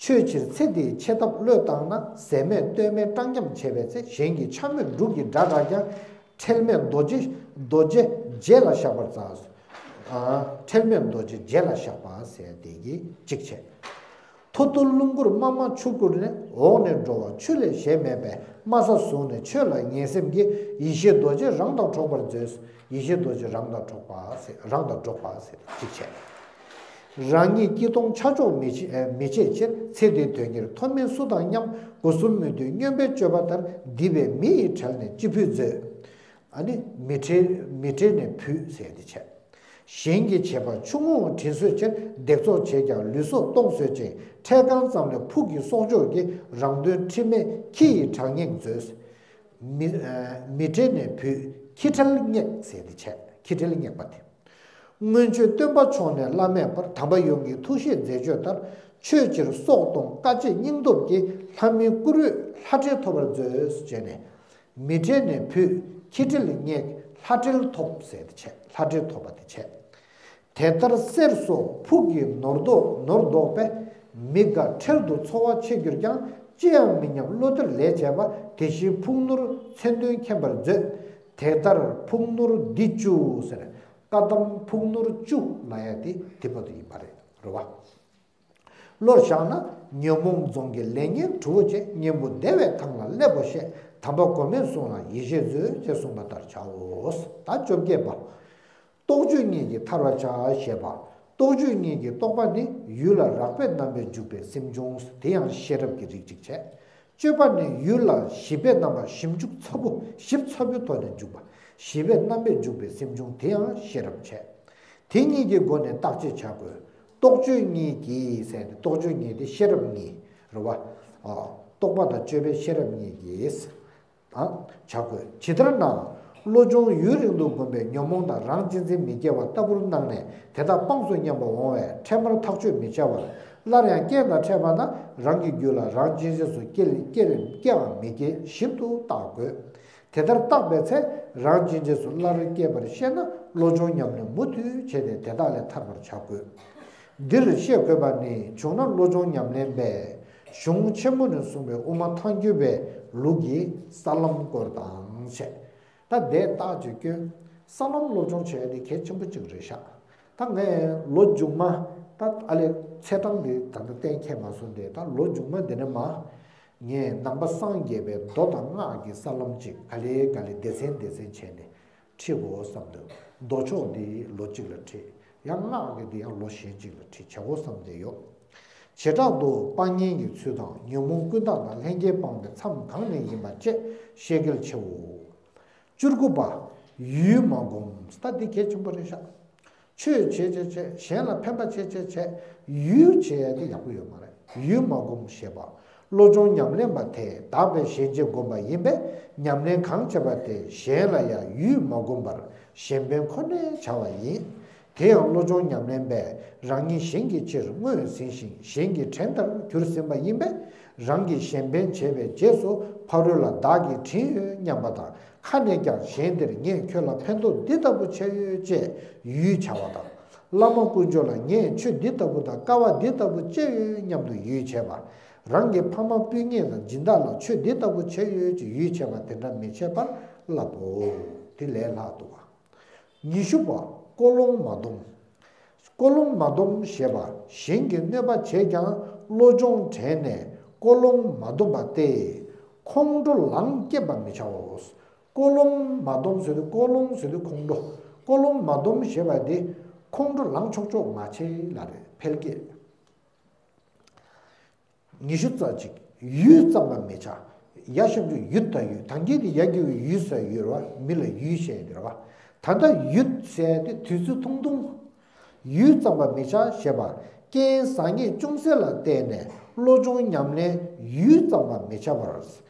ཆོས་ཕྱིར་ཚེ་འདིའི་ཆེ་ཐབས་བློས་བཏང་ན། ཟད་མེད་སྟོད་སྨད་སྤྲང་འཁྱམས་བྱེད་པའི་ཚེ། གཞན་གྱིས་ཆ་མེད་འབྲུག་གི་སྒྲ་བསྒྲགས་ཀྱང་། ཁྲེལ་མེད་རྡོ་རྗེ་རྡོ་རྗེ་རྗེ་ལ་བཤགས་པར་མཛོད། ཨ། ཁྲེལ་མེད་རྡོ་རྗེ་རྗེ་ལ་བཤགས་པ་ཟེར་དེ་གི་གཅིག་བྱས། མཐོ་ཏུ་རླུང་བསྐུར་དམའ་དམའ་ཆུ་བསྐུར་ནས། འོག་ནས་འགྲོ་བ་ཆུ་ལས་གཞན་མེད་པས། དམའ་ས་བཟུང་ནས་ཆོས་ལ་ངེས་སེམས་ཀྱིས། ཡེ་ཤེས་རྡོ་རྗེ་རང་དང་འགྲོགས་པར་མཛོད། ཡེ་ཤེས་རྡོ་རྗེ་རང་དང་འགྲོགས་པ་ཟེར། རང་དང་འགྲོགས་པ་ཟེར་གཅིག་བྱས། རང་ཉིད་སྐྱིད་གཏོང་ཆ་འཇོག་མི་བྱེད་མི་བྱེད་ཕྱིར། ཚེ་འདིའི་དོན་གཉེར་མཐོ་དམན་སུ་དང་མཉམ། སྒོ་གསུམ་མི་མཐུན་སྨྱོན་པའི་སྤྱོད་པ་ལྟར། སྡིག་པའི་མི་ཡིས་བྲེལ་ནས་ཅི་ཕུད་མཛོད། ཨ་ནི་མི་བྲེལ་མི་བྲེལ་ནས་ཕུད་ཟེར་ཏེ་བྱས། གཞན་གྱི་བྱེད་པ་ཆུང་ངུའང་དྲིན་གཟོ་ཕྱིར། བརྡེག་བཙོག་བྱས་ཀྱང་ལུས་སྲོག་གཏོང་བཟོད་ཅིང་། འཕྲལ་གང་ཙམ་ལས་ཕུགས་ཀྱི་གསོག་འཇོག་གིས། རང་དོན་ཁྲིམས་མེད་ཁྱི་ཡི་གྲགས་སྙེག་མཛོད། མི་མི་བྲེལ་ནས་ཕུད་ཁྱི་ཁྲེལ་སྙེག་ཟེར་ཏེ་བྱས། ཁྱི་ཁྲེལ་སྙེག་པ་དེ། སྔོན་ཆད་སྟོན་པ་མཆོག་ནས་བླ་མེད་པར། དམ་པ་ཡོངས་ཀྱི་ཐུགས་བཞེད་མཛད་སྤྱོད་ལྟར། ཆོས་ཕྱིར་སྲོག་གཏོང་དཀའ་སྤྱད་སྙིང་སྟོབས་ཀྱིས། ལྷ་མིའི་བཀུར་འོས་ལྷ་འབྲེལ་ཐོབ་པར་མཛོད་ཅེས་ནས། མི་བྲེལ་ནས་ཕུད་ཁྱི་ཁྲེལ་སྙེག་ལྷ་འབྲེལ་ཐོབ་ཟེར་ཏེ་བྱས། ལྷ་འབྲེལ་ཐོབ་པ་དེ་བྱས། དེ་ལྟར་གསེར་སོགས་ཕུགས་ཀྱི་ནོར་ལྡོག་ནོར་ལྡོག་པས། མི་དགའ་ཁྲེལ་དུ་འཚོ་བ་ཆེ་གྱུར་ཀྱང་། ཅི་ཡང་མི་སྙམ་བློ་གཏེར་ལས་བྱས་པ། དེ་བཞིན་ཕུགས་ནོར་མཚན་དོན་མཁྱེན་པར་མཛོད། དེ་ལྟར་ཕུགས་ནོར་འདི་བཅུ་ཟེར། བཀའ་གདམས་ཕུགས་ནོར་བཅུ་ལབ་ཡ་དེ་དེ་བར་དུ་ཡིན་པ་རེད། རེད་བ། བློར་བཞག་ན། ཉོན་མོངས་རྫོང་གི་ལས་ངན་གྲུ་བོ་ཆེ། གཉེན་པོ་བདེ་བའི་ཐང་ལ་སླེབས་པོ་ཤེས། དམ་པ་གོ་མིན་སོང་ལ་ཡིད་ཆེས་མཛོད། ཅེས་གསུངས་པ་ལྟར་བྱའོ། ད་བཅོ་བརྒྱད་པ། རྟོག་དཔྱོད་གཉིས་ཀྱིས་ཐར་བར་བྱ་ཞེས་པ། རྟོག་དཔྱོད་གཉིས་ཀྱི་རྟོག་པ་ནི། ཡུལ་ལ་རགས་པའི་རྣམ་པས་འཇུག་པའི་སེམས་བྱུང་། དེ་ཡང་ཤེས་རབ་ཀྱི་རིགས་གཅིག་བྱས། དཔྱོད་པ་ནི་ཡུལ་ལ་ཞིབ་པའི་རྣམ་པ་ཞིབ་འཇུག་ཚ་པོ་ཞིབ་ཚ་པོའི་ཐོག་ནས་འཇུག་པ། ཞིབ་པའི་རྣམ་པས་འཇུག་པའི་སེམས་བྱུང་། དེ་ཡང་ཤེས་རབ་བྱས། དེ་གཉིས་ཀྱི་སྒོ་ནས་བརྟག་དཔྱད་བྱ་དགོས། རྟོག་དཔྱོད་གཉིས་ཀྱིས་ཟེར་ཏེ། རྟོག་དཔྱོད་གཉིས་དེ་ཤེས་རབ་གཉིས་རེད་བ། ཨ། རྟོག་པ་དང་དཔྱོད་པའི་ཤེས་རབ་གཉིས་ཀྱིས་དང་བྱ་དགོས། ཇི་ལྟར་ན། བློ་སྦྱོང་ཡུན་རིང་དུ་བསྒོམས་པས་ཉོན་མོངས་དང་རང་གཅེས་འཛིན་མི་སྐྱེ་བ་ལྟ་བུར་སྣང་ནས། དེ་དག་སྤངས་སོ་སྙམ་པ་འོང་བས་འཕྲལ་མར་ཐག་གཅོད་མི་བྱ་བར། སླར་ཡང་རྐྱེན་དང་འཕྲད་པ་ན། རང་གི་རྒྱུད་ལ་རང་གཅེས་འཛིན་སུ་སྐྱེ་སྐྱེ་སྐྱེ་བའམ་མི་སྐྱེ་ཞིབ་ཏུ་བརྟག་དགོས། དེ་ལྟར་བརྟག་པའི་ཚེ། རང་གཅེས་འཛིན་སུ་སླར་སྐྱེས་པར་ཤེས་ན། བློ་སྦྱོང་ཉམས་ལེན་མུ་མཐུད་བྱས་ཏེ་དེ་དག་ལས་ཐར་བར་བྱ་དགོས། འདིར་ཤེས་དགོས་པ་ནི། བྱུང་ན་བློ་སྦྱོང་ཉམས་ལེན་པས་གཞུང་ཆེན་མོ་ནས་གསུངས་པའི་དབུ་མ་ཐལ་འགྱུར་བའི་ལུགས་ཀྱི་ས་ལམ་སྐོར་དང་བཅས། ད་དེ་རྟགས་ཅིག་སྐྱོན། ས་ལམ་སློབ་སྦྱོང་བྱེད་ཡ་དེ་གལ་ཆེན་པོ་གཅིག་རེད་ཤག་ད་ངས་ལོ་མཇུག་མ། ད་ཨ་ལས་ཚེས་གྲངས་འདི་ད་ལྟ་གཏན་འཁེལ་མ་སོང་སྟེ། ད་ལོ་མཇུག་མ་འདི་ནས་མ། ངས་ནང་པ་སངས་རྒྱས་པའི་མདོ་དང་སྔགས་ཀྱི་ས་ལམ་ཅིག་ག་ལེ་ག་ལེ་སྡེ་ཚན་སྡེ་ཚན་བྱས་ནས་ཁྲིད་དགོས་བསམ་འདུག་མདོ་ཕྱོགས་འདི་ལོ་གཅིག་ལ་ཁྲིད། ཡང་སྔགས་ཀྱི་འདི་ཡང་ལོ་གཞན་གཅིག་ལ་ཁྲིད་བྱ་དགོས་བསམ་བསྡད་ཡོད། བྱེ་བྲག་ཏུ་སྤང་གཉེན་གྱི་ཚུལ་དང་ཉོན་མོངས་ཀུན་བརྟགས་དང་ལྷན་སྐྱེས་སྤངས་པའི་མཚམས་གང་ནས་ཡིན་པ་བཅས་ཤེས་གལ་ཆེའོ། བཅུ་དགུ་པ། ཡུལ་མ་བསྒོམ། ད་འདི་གལ་ཆེན་པོ་རེད་ཤག་ཆོས་བྱེད་བྱེད་བྱེད། གཞན་ལ་ཕན་པ་བྱེད་བྱེད་བྱེད། ཡུལ་བྱེད་ཡ་དེ་ཡག་པོ་ཡོད་མ་རེད། ཡུལ་མ་བསྒོམ་ཞེས་པ། བློ་སྦྱོང་ཉམས་ལེན་པ་དེས་དག་པའི་ཞེན་ཆེས་བསྒོམ་པ་ཡིན་པས། ཉམས་ལེན་གང་བྱེད་པ་དེ་གཞན་ལ་ཡང་ཡུལ་མ་བསྒོམ་པར་གཞན་ཕན་ཁོ་ནས་བྱ་བ་ཡིན། དེ་ཡང་བློ་སྦྱོང་ཉམས་ལེན་པས་རང་ཉིད་གཞན་གྱི་ཕྱིར་ངོས་ཟིན་ཞིང་གཞན་གྱི་བྲན་ལྟར་གྱུར་ཟིན་པ་ཡིན་པས། རང་གིས་གཞན་ཕན་བྱས་པའི་རྗེས་སུ་ཕ་རོལ་ལ་བདག་གིས་དྲིན་ཡོད་སྙམ་པ་དང་། ཁ་ནས་ཀྱང་གཞན་དེར་ངས་ཁྱོད་ལ་ཕན་ཐོགས་འདི་ལྟ་བུ་བྱས་ཡོད་ཅེས་ཡུས་བྱ་བ་དང་། བླ་མ་དཀོན་མཆོག་ལ་ངས་ཆོས་འདི་ལྟ་བུ་དང་དཀའ་བ་འདི་ལྟ་བུ་སྤྱད་ཡོད་སྙམ་དུ་ཡུས་བྱས་པ། རང་གི་ཕ་མ་སྤུན་ཉེ་དང་སྦྱིན་བདག་ལ་ཆོས་འདི་ལྟ་བུ་བྱས་ཡོད་ཅེས་ཡུས་བྱས་པ་དེ་འདྲ་མི་བྱེད་པར་བསླབ་བོ། དེ་ལས་ལྷག་ཏུ་བ། ཉི་ཤུ་པ། ཀོ་ལོང་མ་སྡོམ། ཀོ་ལོང་མ་སྡོམ་ཞེས་པ། གཞན་གྱིས་གནོད་པ་བྱས་ཀྱང་བློ་སྦྱོང་དྲན་ནས་ཀོ་ལོང་མ་སྡོམ་པ་སྟེ། ཁོང་ཁྲོ་ལངས་སྐྱེད་པ་མི་བྱའོ། ཀོ་ལོང་མ་སྡོམ་ཟེར་དུས། ཀོ་ལོང་ཟེར་དུས་ཁོང་ཁྲོ། ཀོ་ལོང་མ་སྡོམ་ཞེས་པ་འདི་ཁོང་ཁྲོ་ལངས་ཆོག་ཆོག་མ་བྱེད་ལབ་རེད། འཕེལ་རྒྱས། ཉི་ཤུ་རྩ་གཅིག་ཡུལ་བརྩམ་པ་མི་བྱ། ཡ་ཞབས་ཀྱུ་ཡུ་ད་ཡུལ། ད་གིན་དེ་ཡ་གི་ཡུལ་ཟེར་ཡོད་རེད་བ། མི་ལ་ཡུལ་ཞེས་ཡོད་རེད་བ། ད་ལྟ་ཡུལ་ཟེར་དེ་དུས་ཚོད་ཐུང་ཐུང་། ཡུལ་བརྩམ་པ་མི་བྱ་ཞེས་པ། རྐྱེན་བཟང་ངན་ཅུང་ཟད་ལ་བརྟེན་ནས་བློ་སྦྱོང་ཉམས་ལེན་ཡུལ་བརྩམ་པ་མི་བྱ་བར།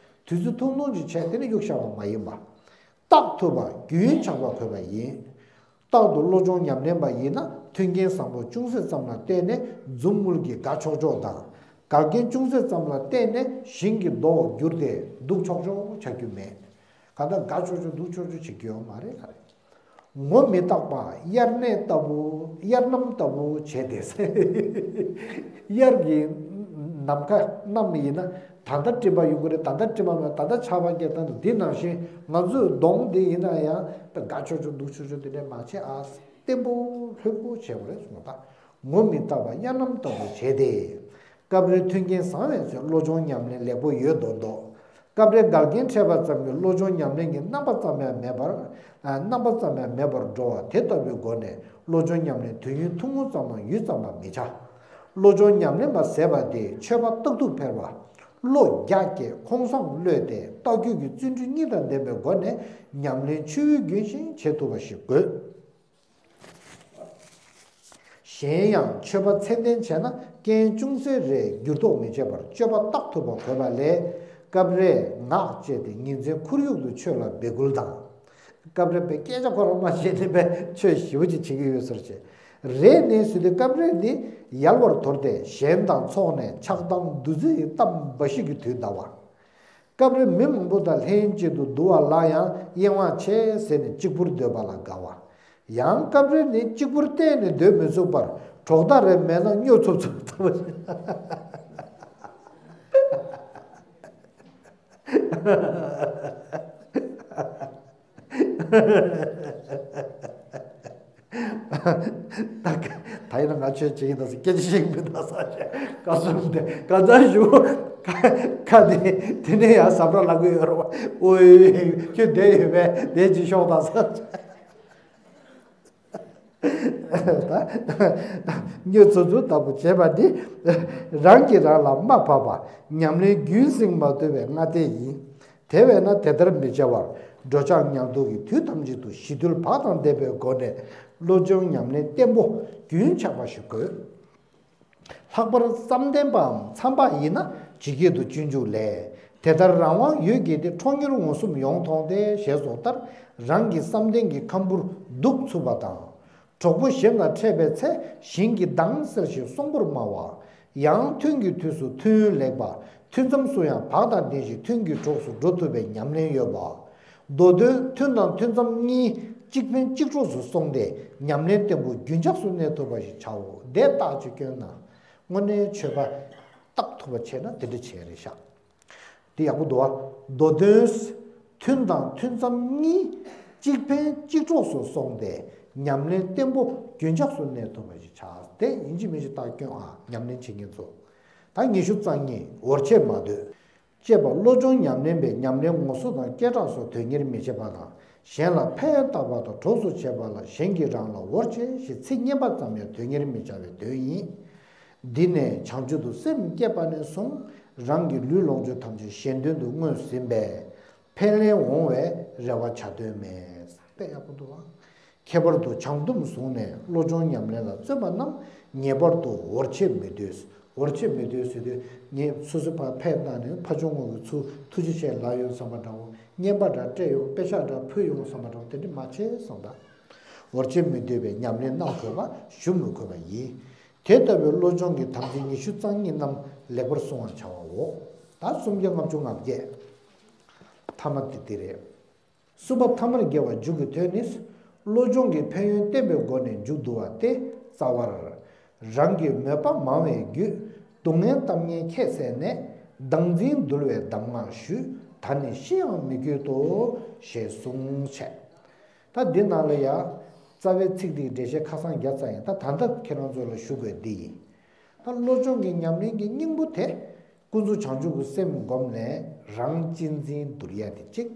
དུས་ཚོད་ཐུང་ཐུང་ཅིག་བྱས་དེ་ནས་གཡུག་བཞག་པ་མ་ཡིན་པ། བརྟག་ཐུབ་པ་རྒྱུན་ཆགས་པ་དགོས་པ་ཡིན། རྟག་ཏུ་བློ་སྦྱོང་ཉམས་ལེན་པ་ཡིན་ན། མཐུན་རྐྱེན་བཟང་པོ་ཅུང་ཟད་ཙམ་ལ་བརྟེན་ནས་འཛུམ་དམུལ་གྱིས་དགའ་ཆོག་ཆོག་དང་། འགལ་རྐྱེན་ཅུང་ཟད་ཙམ་ལ་བརྟེན་ནས་ཞིང་གི་རྡོ་བ་གྱུར་ཏེ་སྡུག་ཆོག་ཆོག་བྱ་རྒྱུ་མེད། གང་ལྟར་དགའ་ཆོག་ཆོག་སྡུག་ཆོག་ཆོག་བྱེད་རྒྱུ་ཡོད་མ་རེད་ག་རེད། ངོ་མི་རྟག་པ་དབྱར་གནས་ལྟ་བུ། དབྱར་གནམ་ལྟ་བུ་བྱས་ཏེ། དབྱར་གྱི་ནམ་མཁའ་གནམ་ཡིན་ན། ད་ལྟ་སྤྲིན་པ་ཡོང་གི་རེད། ད་ལྟ་སྤྲིན་པ་མེད། ད་ལྟ་ཆར་པ་རྒྱག་སྟངས་དེ། འདི་ནང་བཞིན་ང་ཚོའི་གདོང་འདི་ཡིན་ན་ཡང་དགའ་ཆོག་ཆོག་སྡུག་ཆོག་ཆོག་དེ་འདྲ་མ་བྱེད་ཨ། བརྟན་པོ་ལྷོད་པོ་བྱེད་དགོས་རེད་གསུངས་པ། ད་ངོ་མི་རྟག་པ་དབྱར་གནམ་ལྟ་བུ་བྱས་ཏེ། སྐབས་རེ་མཐུན་རྐྱེན་བཟང་བའི་ཚེ་བློ་སྦྱོང་ཉམས་ལེན་ལེགས་པོ་ཡོད་མདོག་མདོག་སྐབས་རེ་འགལ་རྐྱེན་འཕྲད་པ་ཙམ་གྱིས་བློ་སྦྱོང་ཉམས་ལེན་གྱི་རྣམ་པ་ཙམ་ཡང་མེད་པར། ཨ། རྣམ་པ་ཙམ་ཡང་མེད་པར་འགྲོ་བ་དེ་ལྟ་བུའི་སྒོ་ནས་བློ་སྦྱོང་ཉམས་ལེན་དུས་ཡུན་ཐུང་ངུ་ཙམ་དང་ཡུད་ཙམ་ལ་མི་བྱ། བློ་སྦྱོང་ཉམས་ལེན་པ་ཟེར་བ་དེ་ཆོས་པ་རྟག་ཏུ་ཕེར་བ། བློ་རྒྱ་བསྐྱེད་ཁོང་སང་གློད་དེ་རྟག་གུས་ཀྱི་བརྩོན་འགྲུས་གཉིས་དང་ལྡན་པའི་སྒོ་ནས་ཉམས་ལེན་ཆོས་དབྱིངས་རྒྱུན་བཞིན་བྱེད་ཐུབ་པ་ཞིག་དགོས། གཞན་ཡང་ཆོས་པ་ཚད་ལྡན་བྱས་ན་རྐྱེན་ཅུང་ཟད་རེ་འགྱུར་ལྡོག་མི་བྱེད་པར་སྤྱོད་པ་རྟག་ཐུབ་པ་དགོས་པ་ལས། སྐབས་རེ་ངག་བཅད་དེ་ཉིན་མཚན་ཁོར་ཡུག་ཏུ་ཆོས་ལ་འབད་འགུལ་དང་། སྐབས་རེ་པའི་སྐད་ཆ་ཁོ་རང་མ་བཤད་ནས་པའི་ཆོས་ཞེ་པོ་ཅིག་བྱེད་ཀྱི་ཡོད་ཟེར་བྱས། རེས་ནས་སུ་དེ་སྐབས་རེ་ནི་ཡལ་བར་དོར་ཏེ་གཞན་དང་ཚོགས་ནས་ཆགས་སྡང་འདུ་འཛི་ཡི་གཏམ་འབའ་ཞིག་གི་དུས་འདའ་བ། སྐབས་རེ་མི་མང་པོ་དང་ལྷན་ཅིག་ཏུ་འདུ་བ་ལ་ཡང་གཡེང་བ་ཆེ་ཟེར་ནས་གཅིག་པུར་སྡོད་པ་ལ་དགའ་བ། ཡང་སྐབས་རེ་ནི་གཅིག་པུར་གཏན་ནས་སྡོད་མི་ཚུགས་པར་གྲོགས་དག་རེ་མེད་ན་སྨྱོ་ཚུབ་ཚུབ་ཐུབ། ད་ད་ཡིན་ན་ང་ཆོས་བྱེད་ཀྱི་འདུག་ཟེར་སྐད་ཆ་བཤད་ཀྱི་མི་འདུག་ཟེར་བྱས་བཀའ་གསུང་དེ་ག་ཚར་ཞུ། ཁ་དེ་དེ་ནས་ཡང་ཟབ་ར་ལབ་གི་ཡོད་རེད་བ། ཨོའི་ཁྱོད་བསྡད་ཡོད་པས་བསྡད་ཅིག་ཤོག་དང་ཟེར། ད་སྨྱོ་ཚུབ་ཚུབ་ལྟ་བུ་བྱས་པ་འདི་རང་གིས་རང་ལ་དམའ་ཕབ་པ་ཉམས་ལེན་རྒྱུན་བསྲིང་མ་ཐུབ་པའི་སྔ་ལྟས་ཡིན། དེ་བས་ན་དེ་ལྟར་མི་བྱ་བར་འགྲོ་འཆག་ཉལ་འདུག་གི་དུས་ཐམས་ཅད་དུ་ཞི་དུལ་བག་དང་ལྡན་པའི་སྒོ་ནས་བློ་སྦྱོང་ཉམས་ལེན་བརྟན་པོ་རྒྱུན་ཆགས་པ་ཞིག་དགོས། ལྷག་པར་བསམ་གཏན་པའམ་མཚམས་པ་ཡིན་ན་ཇི་སྐད་དུ་སྤྱོད་འཇུག་ལས། དེ་ལྟར་རང་དབང་ཡོད་ཀྱི་དེ་ཁྲོ་གཉེར་འོང་གསུམ་ཡོངས་མཐོང་སྟེ་ཞེས་སོགས་ལྟར་རང་གི་བསམ་གཏན་གྱི་ཁམ་བུར་འདུག་ཚུགས་པ་དང་། གྲོགས་པོ་གཞན་ལ་འཕྲད་པའི་ཚེ་གཞན་གྱིས་དྭངས་གསལ་ཞིང་གསོང་པོར་སྨྲ་བ། ཡང་ཐུན་གྱི་དུས་སུ་ཐུན་ལེགས་པ། ཐུན་མཚམས་སུ་ཡང་བག་དང་ལྡན་ཞིང་ཐུན་གྱི་གྲོགས་སུ་འགྲོ་ཐུབ་པའི་ཉམས་ལེན་ཡོད་པ། མདོ་དོན་ཐུན་དང་ཐུན་མཚམས་གཉིས་གཅིག་ཕན་གཅིག་གྲོགས་སུ་སོང་སྟེ་ཉམས་ལེན་བརྟན་པོ་རྒྱུན་ཆགས་སུ་གནས་ཐུབ་པ་ཞིག་བྱའོ། དེ་རྟགས་ཅིག་བསྐྱོན་ན་དངོས་གནས་ཆོས་པ་རྟགས་ཐུབ་པ་བྱས་ན་དེ་འདྲ་བྱས་རེད་ཤག་དེ་ཡག་པོ་འདུག་བ། མདོ་དོན། ཐུན་དང་ཐུན་མཚམས་གཉིས་གཅིག་ཕན་གཅིག་གྲོགས་སུ་སོང་སྟེ་ཉམས་ལེན་བརྟན་པོ་རྒྱུན་ཆགས་སུ་གནས་ཐུབ་པ་ཞིག་བྱ། དེ་ཡིན་གཅིག་མིན་གཅིག་རྟགས་བསྐྱོན་ཨ། ཉམས་ལེན་བྱེད་མཁན་ཚོ། ད་ཉི་ཤུ་རྩ་གཉིས། འོར་ཆེད་མ་སྡོད། ཅེས་པ་བློ་སྦྱོང་ཉམས་ལེན་པས་ཉམས་ལེན་ངོ་སོ་དང་སྐད་གྲགས་སོགས་དོན་གཉེར་མི་བྱེད་པ་དང་། གཞན་ལ་ཕན་བཏགས་པ་དང་གྲོགས་སུ་བྱེད་པ་ལ་གཞན་གྱིས་རང་ལ་འོར་ཆེད་ཞེས་ཚིག་སྙན་པ་ཙམ་ཡང་དོན་གཉེར་མི་བྱ་བའི་དོན་ཡིན། འདི་ནས་བྱང་ཆུབ་ཏུ་སེམས་བསྐྱེད་པ་ནས་བཟུང་རང་གི་ལུས་ལོངས་སྤྱོད་ཐམས་ཅད་གཞན་དོན་དུ་བསྔོས་ཟིན་པས། ཕན་ལན་འོང་བའི་རེ་བ་བྱ་དོན་མེད། དཔེ་ཡག་པོ་འདུག་ཨང་། ཁྱད་པར་དུ་བྱང་སྡོམ་བཟུང་ནས་བློ་སྦྱོང་ཉམས་ལེན་ལ་བརྩོན་པ་རྣམས་ངེས་པར་དུ་འོར་ཆེད་མི་འདོད། འོར་ཆེད་མི་འདོད་ཟེར་དུས་ངས་སོ་སོའི་ཕར་ཕེབས་བཏང་ནས་ཕ་ཆུང་ངུ་གི་ཚུར་ཐུགས་རྗེ་ཆེ་ལབ་ཡོང་བསམ་པ་འདྲ་བོ། རྔན་པ་འདྲ་སྤྲད་ཡོང་། པེ་ཤག་འདྲ་ཕུལ་ཡོང་བསམ་པ་འདྲ་བོ་དེ་འདྲ་མ་བྱེད་བསམ་ད། འོར་ཆེད་མི་འདོད་པའི་ཉམས་ལེན་གནང་དགོས་པ་ཞུ་མི་དགོས་པ་ཡིན། དེ་ལྟ་བུའི་བློ་སྦྱོང་གི་དམ་ཚིག་ཉི་ཤུ་རྩ་གཉིས་རྣམས་ལེགས་པར་བསྲུང་བར་བྱའོ། ད་སུམ་བརྒྱ་ལྔ་བཅུ་ང་བརྒྱད། ཐ་མ་དེ་དེ་རེད། གསུམ་པ་ཐ་མར་དགེ་བ་མཇུག་གི་དོན་ནི། བློ་སྦྱོང་གི་ཕན་ཡོན་བསྟན་པའི་སྒོ་ནས་མཇུག་བསྡུ་བ་སྟེ། རྩ་བར། རང་གི་མོས་པ་མང་བའི་རྒྱུད། སྡུག་བསྔལ་གཏམ་ངན་ཁྱད་བསད་ནས། བདག་འཛིན་འདུལ་བའི་གདམས་ངག་ཞུས། ད་ནི་ཤི་ཡང་མི་དགོས་ཏོ། ཞེས་གསུངས་བྱས། ད་འདི་ནང་ལ་ཡང་རྩ་བའི་ཚིག་འདིའི་འགྲེལ་བཤད་ཁ་སང་བརྒྱབ་ཚར་ཡིན། ད་ད་ལྟ་ཁྱེད་རང་ཚོ་ལ་ཞུ་དགོས་འདི་ཡིན། ད་བློ་སྦྱོང་གི་ཉམས་ལེན་གྱི་སྙིང་པོ་དེ། ཀུན་རྫོབ་བྱང་ཆུབ་ཀྱི་སེམས་བསྒོམས་ནས་རང་གཅེས་འཛིན་འདུལ་ཡ་དེ་གཅིག་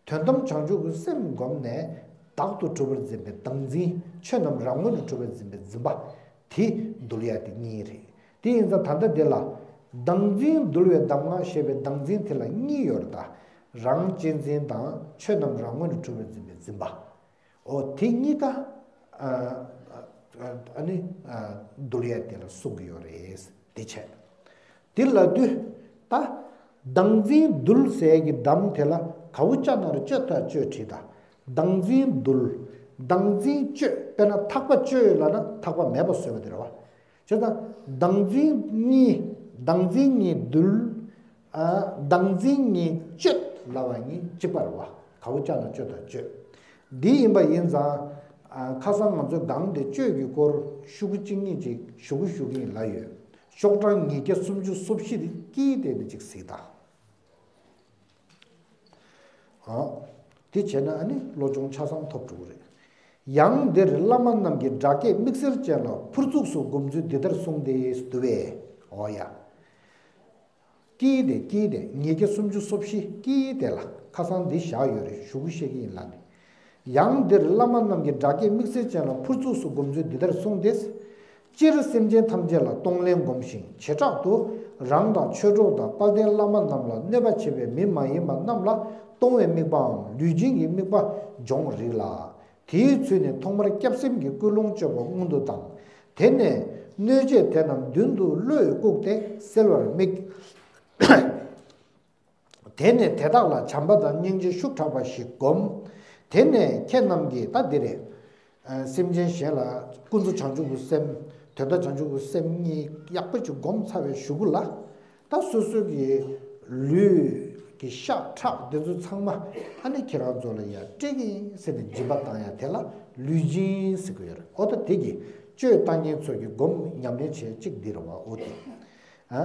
དོན་དམ་བྱང་ཆུབ་ཀྱི་སེམས་བསྒོམས་ནས་བདག་ཏུ་གྲུབ་པར་འཛིན་པའི་བདག་འཛིན། ཆོས་རྣམས་རང་ངོས་ནས་གྲུབ་པར་འཛིན་པའི་འཛིན་པ་དེ་འདུལ་ཡ་དེ་གཉིས་རེད། དེ་ཡིན་ཙང་ད་ལྟ་འདི་ལ་བདག་འཛིན་འདུལ་བའི་གདམས་ངག་ཞེས་པའི་བདག་འཛིན་དེ་ལ་གཉིས་ཡོད་རེད་ད། རང་གཅེས་འཛིན་དང་ཆོས་རྣམས་རང་ངོས་ནས་གྲུབ་པར་འཛིན་པའི་འཛིན་པ། འོ་དེ་གཉིས་ཀ་ཨ་ནི་འདུལ་ཡ་དེ་ལ་གསུང་གི་ཡོད་རེད། དེ་བྱས། དེ་ལ་དུས་ད་བདག་འཛིན་འདུལ་ཟེར་གྱི་གདམས་དེ་ལ་གའུ་ཅ་ན་རོ་སྤྱོད་ད་སྤྱོད་བྲིས་ད། བདག་འཛིན་འདུལ། བདག་འཛིན་གཅོད། དཔེར་ན་ཐག་པ་གཅོད་ལབ་ན་ཐག་པ་མེད་པ་བཟོས་པ་དེ་རེད་བ། བྱས་ཙང་བདག་འཛིན་གཉིས། བདག་འཛིན་གཉིས་འདུལ། ཨ། བདག་འཛིན་གཉིས་གཅོད་ལབ་པ་གཉིས་གཅིག་པ་རེད་བ། གའུ་ཅ་ན་སྤྱོད་ད་སྤྱོད། འདི་ཡིན་པ་ཡིན་ཙང་། ཨ། ཁ་སང་ང་ཚོས་སྒང་དེ་གཅོད་ཀྱི་སྐོར་ཤོག་གུ་གཅིག་གཉིས་ཅིག་ཞུ་གི་ཞུ་གི་ཡིན་ལབ་ཡོད། ཤོག་གྲངས་ཉིས་བརྒྱ་སུམ་ཅུ་སོ་བཞི་དེ་དཀྱིལ་དེ་ནས་ཅིག་གཟིགས་དང་། ཨ། དེ་བྱས་ན་ཨ་ནི་བློ་སྦྱོང་ཆ་ཚང་ཐོབ་འགྲོ་གི་རེད། ཡང་འདིར་བླ་མ་རྣམས་ཀྱིས་སྒྲ་སྐད་དམིགས་བསལ་ཅན་ལ་ཕུར་ཚུགས་སུ་སྒོམ་ཚུལ་འདི་ལྟར་གསུངས་ཏེ་འདུག་པས། འོ་ཡ། དཀྱིལ་དེ་དཀྱིལ་དེ་ཉིས་བརྒྱ་སུམ་ཅུ་སོ་བཞི་དཀྱིལ་དེ་ལ་ཁ་སང་འདི་བཞག་ཡོད་རེད། ཞུ་གུ་བཤད་ཀྱི་ཡིན་ལ་ནི། ཡང་འདིར་བླ་མ་རྣམས་ཀྱིས་སྒྲ་སྐད་དམིགས་བསལ་ཅན་ལ་ཕུར་ཚུགས་སུ་སྒོམ་ཚུལ་འདི་ལྟར་གསུངས་ཏེ། སྤྱིར་སེམས་ཅན་ཐམས་ཅད་ལ་གཏོང་ལེན་སྒོམ་ཞིང་བྱེ་བྲག་ཏུ་རང་དང་ཆོས་གྲོགས་དང་དཔལ་ལྡན་བླ་མ་རྣམས་ལ་གནོད་པ་བྱེད་པའི་མི་མ་ཡིན་པ་རྣམས་ལ་གཏོང་བའི་དམིགས་པའམ་ལུས་སྦྱིན་གྱི་དམིགས་པ་སྦྱོང་རིགས་ལ། དེའི་ཚུལ་ནི་ཐོག་མར་སྐྱབས་སེམས་ཀྱི་ཀུན་སློང་བཅོས་པ་སྔོན་དུ་བཏང་། དེ་ནས་གནོད་བྱེད་དེ་རྣམས་མདུན་དུ་བློས་བཀུག་སྟེ་སེལ་བར་དམིགས། དེ་ནས་དེ་དག་ལ་བྱམས་པ་དང་སྙིང་རྗེ་ཤུགས་དྲག་པ་ཞིག་བསྒོམ། དེ་ནས་ཁྱེད་རྣམས་ཀྱིས་ད་འདི་རེད། སེམས་ཅན་གཞན་ལ་ཀུན་རྫོབ་བྱང་ཆུབ་ཀྱི་སེམས། དོན་དམ་བྱང་ཆུབ་ཀྱི་སེམས་གཉིས་ཡག་པོ་ཅིག་བསྒོམས་ཚར་བའི་གཞུག་གུ་ལ། ད་སོ་སོ་གི་ལུས་ཀྱི་ཤ་ཁྲག་འདི་ཚོ་ཚང་མ་ཨ་ནི་ཁྱེད་རང་ཚོ་ལ་ཡ་སྤྲད་ཀྱི་ཡིན་ཟེར་ནས་སྦྱིན་པ་བཏང་ཡ་དེ་ལ་ ལུས་སྦྱིན་ཟེར་གྱི་ཡོད་རེད། ཨོ་ད་དེ་གི་གཅོད་བཏང་མཁན་ཚོ་གི་སྒོམ་ཉམས་ལེན་བྱེད་གཅིག་འདི་རེད་བ། ཨོ་དེ། ཨ།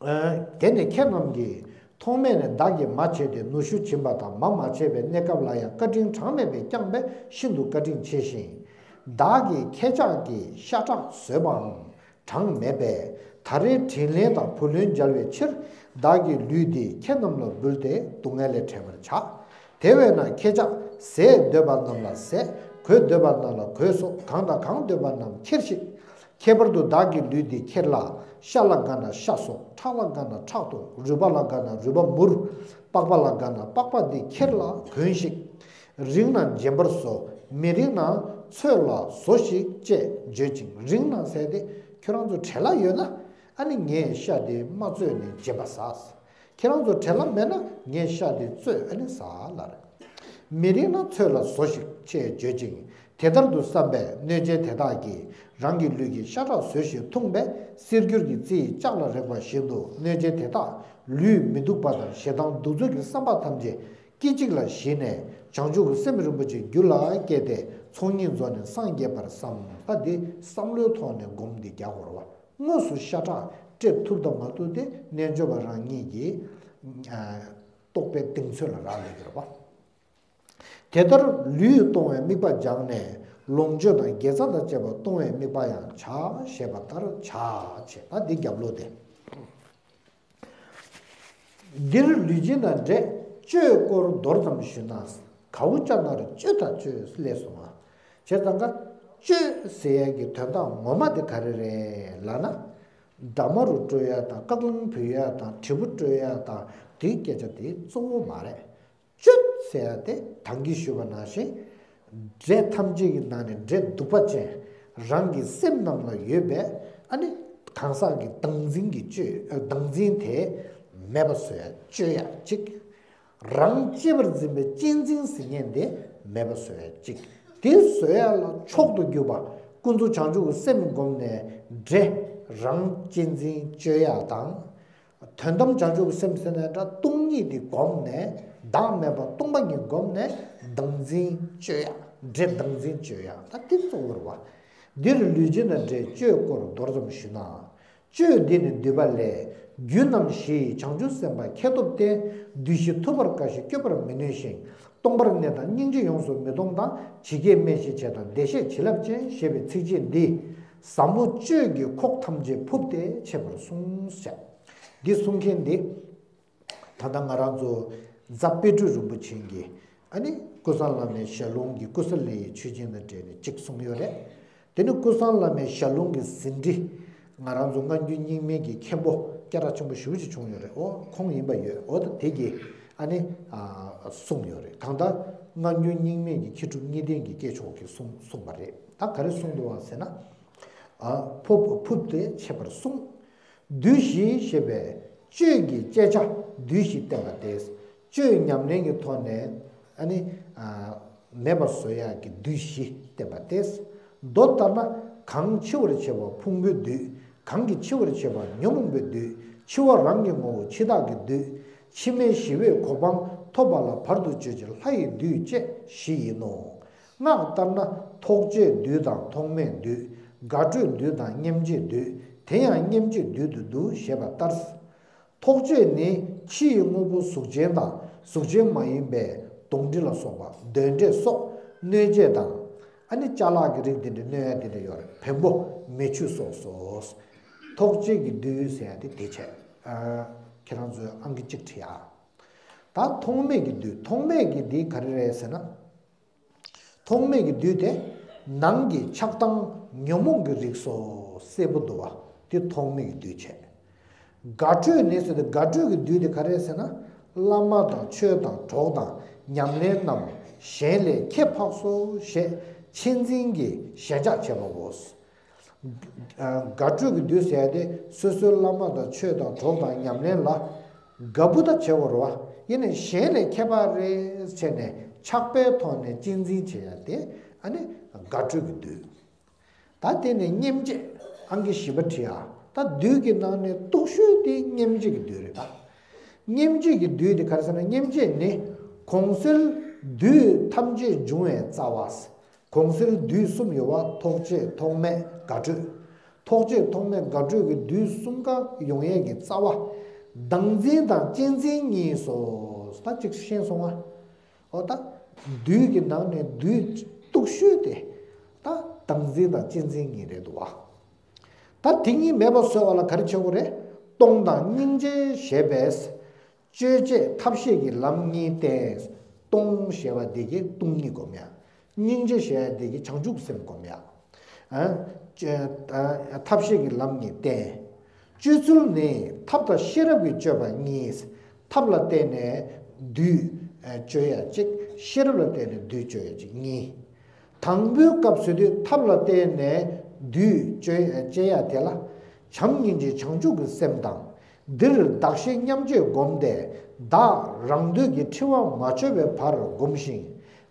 ཨ། དེ་ནས་ཁྱེད་རྣམས་ཀྱིས་ཐོག་མེད་ནས་བདག་གིས་མ་བྱས་ཏེ་ནུ་ཞོ་བྱིན་པ་དང་མ་མ་བྱས་པའི་གནས་སྐབས་ལ་ཡང་བཀའ་དྲིན་གྲངས་མེད་པས་བསྐྱངས་པས་ཤིན་ཏུ་བཀའ་དྲིན་ཆེ་ཞིང་། བདག་གིས་ཁྱེད་ཅག་གི་ཤ་ཁྲག་ཟོས་པའང་གྲངས་མེད་པས། ད་རེས་དྲིན་ལན་དང་བུ་ལོན་འཇལ་བའི་ཕྱིར་བདག་གི་ལུས་འདི་ཁྱེད་རྣམས་ལ་འབུལ་ཏེ་སྡུག་བསྔལ་ལས་བྲལ་བར་བྱ། དེ་བས་ན་ཁྱེད་ཅག་ཟས་འདོད་པ་རྣམས་ལ་ཟས། གོས་འདོད་པ་རྣམས་ལ་གོས་སོགས་གང་དང་གང་འདོད་པ་རྣམས་ཁྱེར་ཞིག། ཁྱད་པར་དུ་བདག་གི་ལུས་འདི་ཁྱེར་ལ། ཤ་ལ་དགའ་ན་ཤ་སོགས། ཁྲག་ལ་དགའ་ན་ཁྲག་དོག། རུས་པ་ལ་དགའ་ན་རུས་པ་མུར། པགས་པ་ལ་དགའ་ན་པགས་པ་འདི་ཁྱེར་ལ་གོན་ཞིག། རིགས་ན་འཇེམ་པར་བཟོ། མི་རིགས་ན་ཚོས་ལ་བཟོ་ཞིག་ཅེས་བརྗོད་ཅིང་། རིགས་ན་ཟེར་ཏེ་ཁྱོད་རང་ཚོ་བྲེལ་བ་ཡོད་ན་ཨ་ནི་ངས་ཤ་འདི་མ་བཙོས་ནས་འཇེམ་པ་ཟ། ཁྱེད་རང་ཚོ་བྲེལ་བ་མེད་ན་ངས་ཤ་འདི་བཙོས་ཨ་ནི་ཟ་ལབ་རེད། མི་རིགས་ན་ཚོས་ལ་བཟོ་ཞིག་ཅེས་བརྗོད་ཅིང་། དེ་ལྟར་དུ་བསམ་པས་གནོད་བྱེད་དེ་དག་གིས་རང་གི་ལུས་ཀྱི་ཤ་ཁྲག་ཟོས་ཤིང་འཐུངས་པས་གསེར་འགྱུར་གྱི་རྩི་ཡིས་ལྕགས་ལ་རེག་པ་བཞིན་དུ་གནོད་བྱེད་དེ་དག་ལུས་མི་སྡུག་པ་དང་ཞེ་སྡང་གདུག་རྩུབ་ཀྱི་བསམ་པ་ཐམས་ཅད་སྐད་ཅིག་ལ་ཞི་ནས་བྱང་ཆུབ་ཀྱི་སེམས་རིན་པོ་ཆེ་རྒྱུད་ལ་སྐྱེས་ཏེ་ཚོགས་གཉིས་རྫོགས་ནས་སངས་རྒྱས་པར་བསམ། ད་འདི་བསམ་བློའི་ཐོག་ནས་སྒོམ་འདི་རྒྱག་དགོས་རེད་བ། དངོས་སུ་ཤ་ཁྲག་སྤྲད་ཐུབ་དང་མ་ཐུབ་དེ་རྣལ་འབྱོར་པ་རང་ཉིད་ཀྱི་ཨ་རྟོགས་པའི་གདེང་ཚོད་ལ་རག་ལས་ཀྱི་རེད་བ། དེ་ལྟར་ལུས་གཏོང་བའི་དམིགས་པ་སྦྱངས་ནས་ལོངས་སྤྱོད་དང་དགེ་རྩ་དང་བཅས་པ་གཏོང་བའི་དམིགས་པ་ཡང་བྱ་ཞེས་པ་ལྟར་བྱ་བྱེད་པ་འདི་རྒྱབ་ལོག་སྟེ། འདིར་ལུས་སྦྱིན་དང་འབྲས་སྤྱོད་སྐོར་མདོར་ཙམ་ཞུས་ན། གའུ་ལྕགས་ནར་སྤྱོད་དང་སྤྱོད་ལས་གསུངས་པ། བྱས་ཙང་ཀ་སྤྱོད་ཟེར་ཡས་ཀྱི་དོན་དག་ངོ་མ་དེ་ག་རེ་རེད་ལབ་ན། འདྲ་མ་རུ་སྤྲོད་ཡ་དང་ཀག་ལང་ཕུལ་ཡ་དང་དྲིལ་བུ་སྤྲོད་ཡ་དང་དེའི་སྐད་ཆ་དེ་གཙོ་བོ་མ་རེད། སྤྱོད་ཟེར་ཡ་དེ་ད་གིན་ཞུས་པ་ནང་བཞིན། འབྲས་ཐམས་ཅད་ཀྱི་ནང་ནས་འབྲས་སྡུག་པ་ཅན་རང་གི་སེམས་ནང་ལ་ཡོད་པའི་ཨ་ནི་གང་ཟག་གི་བདག་འཛིན་གྱི་སྤྱོད་བདག་འཛིན་དེ་མེད་པ་བཟོ་ཡ་སྤྱོད་ཡ་གཅིག། རང་གཅེས་པར་འཛིན་པའི་གཅེས་འཛིན་ཟེར་མཁན་དེ་མེད་པ་བཟོ་ཡ་གཅིག། དེ་བཟོ་ཡ་ལ་མཆོག་ཏུ་གྱུར་པ་ཀུན་རྫོབ་བྱང་ཆུབ་ཀྱི་སེམས་བསྒོམས་ནས་འབྲས་རང་གཅེས་འཛིན་སྤྱོད་ཡ་དང་། དོན་དམ་བྱང་ཆུབ་ཀྱི་སེམས་ཟེར་ནའི་འདྲ་སྟོང་ཉིད་དེ་བསྒོམས་ནས་བདག་མེད་པ་སྟོང་པ་ཉིད་བསྒོམས་ནས་བདག་འཛིན་གཅོད་ཡག་འདྲེ་བདག་འཛིན་གཅོད་ཡག་ད་དེ་གཙོ་བོར་བ། འདིར་ལུས་སྦྱིན་དང་འབྲས་སྤྱོད་སྐོར་མདོར་ཙམ་ཞུ་ན། སྤྱོད་འདི་ནི་འདུས་པ་ལས། རྒྱུ་རྣམས་ཞི་ཡི་བྱང་ཆུབ་སེམས་དཔའ་ཁྱད་སྟོབས་བསྟན། བདུད་བཞི་ཐུབ་པར་དཀའ་ཞིང་བསྐྱོད་པར་མི་ནུས་ཤིང་། སྟོང་པར་གནས་དང་སྙིང་རྗེ་ཡོངས་སུ་མི་གཏོང་དང་། ཇི་སྐད་སྨྲས་ཤིང་བྱས་དང་བདེ་གཤེགས་བྱིན་རླབས་ཅན་ཞེས་པའི་ཚིགས་བཅད་འདི། ཟབ་མོ་སྤྱོད་ཀྱི་ཁོག་ཐམས་ཅད་ཕུབ་སྟེ་འཆད་པར་གསུངས་ཤག་འདི་གསུང་མཁན་འདི། ད་ལྟ་ང་རང་ཚོ་རྫ་དཔལ་སྤྲུལ་རིན་པོ་ཆེ་གི་ཨ་ནི་ཀུན་བཟང་བླ་མའི་ཞལ་ལུང་གི་ཀུ་ས་ལི་ཡི་ཆོས་སྦྱིན་དང་འབྲེལ་ནས་གཅིག་གསུངས་ཡོད་རེད། དེ་ནི་ཀུན་བཟང་བླ་མའི་ཞལ་ལུང་གི་ཟིན་བྲིས་ང་རང་ཚོ་སྔ་འགྱུར་རྙིང་མའི་གི་མཁན་པོ་སྐད་གྲགས་ཆེན་པོ་ཞེ་པོ་ཅིག་བྱུང་ཡོད་རེད། ཨོ་ཁོང་ཡིན་པ་ཡོད། ཨོ་ད་དེ་གི་ཨ་ནི་ཨ་གསུངས་ཡོད་རེད། གང་ལྟར་སྔ་འགྱུར་རྙིང་མའི་གི་མཁས་གྲུབ་གཉིས་ལྡན་གྱི་སྐྱེས་མཆོག་གིས་གསུངས་གསུངས་པ་རེད། ད་ག་རེ་གསུངས་འདུག་བ་ཟེར་ན། ཨ་ཕུབ་ཕུབ་སྟེ་འཆད་པར་གསུངས། བདུད་བཞི་ཞེས་པའི་སྤྱོད་ཀྱི་བཅད་བྱ་བདུད་བཞི་བསྟན་པ་སྟེ། སྤྱོད་ཉམས་ལེན་གྱི་ཐོག་ནས་ཨ་ནི་ཨ་མེད་པར་བཟོ་ཡག་གི་བདུད་བཞི་བསྟན་པ་སྟེ། མདོ་ལྟར་ན་གང་འཆི་བར་བྱེད་པ་ཕུང་པོའི་བདུད། གང་གིས་འཆི་བར་བྱེད་པ་ཉོན་མོངས་པའི་བདུད། འཆི་བ་རང་གི་ངོ་བོ་འཆི་བདག་གི་བདུད། འཆི་མེད་ཞི་བའི་གོ་འཕང་ཐོབ་པ་ལ་བར་དུ་གཅོད་ཅིང་ལྷ་ཡི་བདུད་བཅས་བཞི་ཡིན་ནོ། སྔགས་ལྟར་ན་ཐོགས་བཅས་བདུད་དང་ཐོགས་མེད་བདུད། དགའ་སྤྲོའི་བདུད་དང་སྙེམས་བྱེད་བདུད། དེ་ཡང་སྙེམས་བྱེད་བདུད་དུ་འདུ་ཞེས་པ་ལྟར། ཐོགས་བཅས་ནི་ཕྱི་ཡི་དངོས་པོ་གཟུགས་ཅན་དང་གཟུགས་ཅན་མ་ཡིན་པའི་གདོན་འདྲེ་ལ་སོགས་པ་གདོན་འདྲེ་སོགས་གནོད་བྱེད་དང་། ཨ་ནི་ཅ་ལག་གི་རིགས་དེ་འདྲ་གནོད་ཡ་དེ་འདྲ་ཡོད་རེད། བེམ་པོ་མེ་ཆུ་སོགས་སོ། ཐོགས་བཅས་ཀྱི་བདུད་ཟེར་ཡ་དེ་དེ་བྱས། ཨ་ཁྱེད་རང་ཚོས་ཨང་ཀི་གཅིག་བྲིས་ཡ། ད་ཐོགས་མེད་ཀྱི་བདུད། ཐོགས་མེད་ཀྱི་འདི་ག་རེ་རེད་ཟེར་ན། ཐོགས་མེད་ཀྱི་བདུད་དེ་ནང་གི་ཆགས་སྡང་ཉོན་མོངས་ཀྱི་རིགས་སོ། སེར་པོ་འདུག་བ། དེ་ཐོགས་མེད་ཀྱི་བདུད་བྱས། དགའ་སྤྲོས་ནི་ཟེར་ཏེ་དགའ་སྤྲོས་ཀྱི་བདུད་དེ་ག་རེ་ཟེར་ན། བླ་མ་དང་ཆོས་དང་གྲོགས་དང་ཉམས་ལེན་རྣམས་གཞན་ལས་ཁྱད་འཕགས་སོ་ཞེས་མཁྱེན་འཛིན་གྱིས་ཞེན་ཆགས་བྱེད་པའོ། དགའ་སྤྲོས་ཀྱི་བདུད་ཟེར་ཏེ་སོ་སོའི་བླ་མ་དང་ཆོས་དང་གྲོགས་དང་ཉམས་ལེན་ལ་དགའ་པོ་ད་བྱེད་བར་བ། ཡིན་ནས་གཞན་ལས་ཁྱད་པར་རེ་བྱས་ནས་ཆགས་པའི་ཐོག་ནས་གཅེས་འཛིན་བྱེད་ཡ་དེ་ཨ་ནི་དགའ་སྤྲོས་ཀྱི་བདུད། ད་དེ་ནས་སྙེམས་བྱེད་ཨང་ཀི་བཞི་པ་བྲིས་ཨ། ད་བདུད་ཀྱི་ནང་ནས་སྟུག་ཤོས་དེ་སྙེམས་བྱེད་ཀྱི་བདུད་རེད་ད། སྙེམས་བྱེད་ཀྱི་བདུད་དེ་ག་རེ་ཟེར་ན། སྙེམས་བྱེད་ནི་གོང་གསལ་ བདུད་ཐམས་ཅད་འབྱུང་བའི་རྩ་བ། གོང་གསལ་བདུད་གསུམ་ཡོད་པ། ཐོགས་བཅས་ཐོགས་མེད་དགའ་བྲོད། ཐོགས་བཅས་ཐོགས་མེད་དགའ་བྲོད་ཀྱི་བདུད་གསུམ་ཀ་ཡོང་ཡས་ཀྱི་རྩ་བ། བདག་འཛིན་དང་གཅེས་འཛིན་གཉིས་སོ། ད་ཅིག་ཤེས་སོང་ང་། འོ་ད། བདུད་ཀྱི་ནང་ནས་བདུད་སྟུག་ཤོས་དེ། ད་བདག་འཛིན་དང་གཅེས་འཛིན་གཉིས་རེད་འདུག་བ། ད་དེ་གཉིས་མེད་པ་བཟོ་བ་ལ་ག་རེ་བྱེད་དགོས་རེད། གཏོང་དང་སྙིང་རྗེ་ཞེས་པས། གཅོད་བྱེད་ཐབས་ཤེས་ཀྱི་ལམ་གཉིས་བསྟན། གཏོང་ཞེས་པ་འདི་གིས་སྟོང་ཉིད་སྒོམ་ཡ། སྙིང་རྗེ་ཞེས་པ་འདི་གིས་བྱང་ཆུབ་སེམས་སྒོམ་ཡ། ཨ། ཨ། ཐབས་ཤེས་ཀྱི་ལམ་གཉིས་བསྟན། སྤྱོད་ཚུལ་ནི་ཐབས་དང་ཤེས་རབ་ཀྱི་སྤྱོད་པ་གཉིས། ཐབས་ལ་བརྟེན་ནས་བདུད་གཅོད་ཡ་གཅིག་ཤེས་རབ་ལ་བརྟེན་ནས་བདུད་གཅོད་ཡ་གཅིག་གཉིས། དང་པོའི་སྐབས་སུ་དུས་ཐབས་ལ་བརྟེན་ནས་བདུད་གཅོད་གཅོད་ཡ་དེ་ལ། བྱམས་སྙིང་རྗེ་བྱང་ཆུབ་ཀྱི་སེམས་དང་། འདིར་བདག་གཞན་མཉམ་གཅོད་བསྒོམས་ཏེ། བདག་རང་འདོད་ཀྱི་འཁྲི་བ་མ་ཆོད་པའི་བར་བསྒོམ་ཞིང་།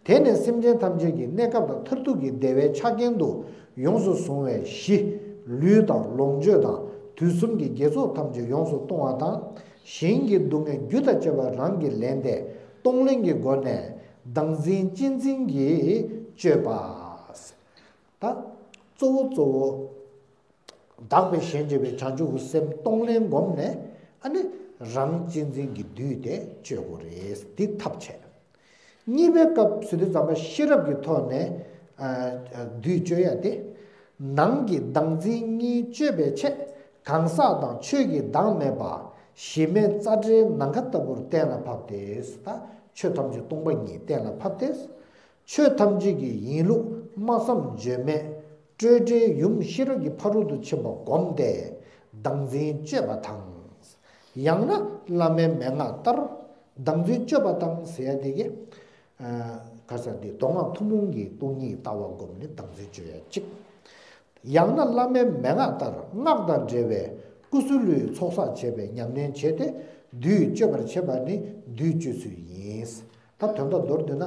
དེ་ནས་སེམས་ཅན་ཐམས་ཅད་ཀྱི་གནས་སྐབས་དང་མཐར་ཐུག་གི་བདེ་བའི་ཆ་རྐྱེན་དུ་ཡོངས་སུ་བཟུང་བའི་གཞི། ལུས་དང་ལོངས་སྤྱོད་དང་དུས་གསུམ་གྱི་དགེ་ཚོགས་ཐམས་ཅད་ཡོངས་སུ་གཏོང་བ་དང་། གཞན་གྱི་སྡུག་བསྔལ་རྒྱུ་དང་བཅས་པ་རང་གིས་ལེན་ཏེ་གཏོང་ལེན་གྱི་སྒོ་ནས་བདག་འཛིན་གཅེས་འཛིན་གྱི་སྤྱོད་པ། ད་གཙོ་བོ་གཙོ་བོ། བདག་པས་གཞན་གཅེས་པའི་བྱང་ཆུབ་ཀྱི་སེམས་གཏོང་ལེན་བསྒོམས་ནས། ཨ་ནི་རང་གཅེས་འཛིན་གྱི་བདུད་དེ་གཅོད་དགོས་རེད། འདི་ཐབས་བྱས། གཉིས་པའི་སྐབས་སུ་དུས་ཙམ་པ་ཤེས་རབ་ཀྱི་ཐོག་ནས། ཨ། བདུད་གཅོད་ཡ་དེ། ནང་གི་བདག་འཛིན་གཉིས་གཅོད་པའི་ཆེད། གང་ཟག་དང་ཆོས་ཀྱི་བདག་མེད་པ། གཞི་མེད་རྩ་བྲལ་ནམ་མཁའ་ལྟ་བུར་གཏན་ལ་ཕབ་སྟེ། ད་ཆོས་ཐམས་ཅད་སྟོང་པ་ཉིད་གཏན་ལ་ཕབ་སྟེ། ཆོས་ཐམས་ཅད་ཀྱི་ཡིན་ལུགས་སྨྲ་བསམ་བརྗོད་མེད་སྤྲོས་བྲལ་ཡུམ་ཤེས་རབ་ཀྱི་ཕ་རོལ་ཏུ་ཕྱིན་པ་བསྒོམས་ཏེ་བདག་འཛིན་གཅོད་པ་དང་། ཡང་ན་བླ་མའི་མན་ངག་ལྟར་བདག་འཛིན་གཅོད་པ་དང་ཟེར་ཡ་དེ་གི། ཨ། ག་ས་དེ་མདོ་སྔགས་ཐུན་མོང་གི་སྟོང་ཉིད་ལྟ་བ་བསྒོམས་ནས་བདག་འཛིན་གཅོད་ཡ་གཅིག་ཡང་ན་བླ་མའི་མན་ངག་ལྟར་སྔགས་དང་འབྲེལ་བའི་ཀུ་སུ་ལུའི་ཚོགས་བསགས་བྱས་པའི་ཉམས་ལེན་བྱས་ཏེ་བདུད་གཅོད་པར་བྱེད་པ་ནི་བདུད་གཅོད་ཚུལ་ཡིན། ད་དོན་དག་མདོར་བསྡུས་ན།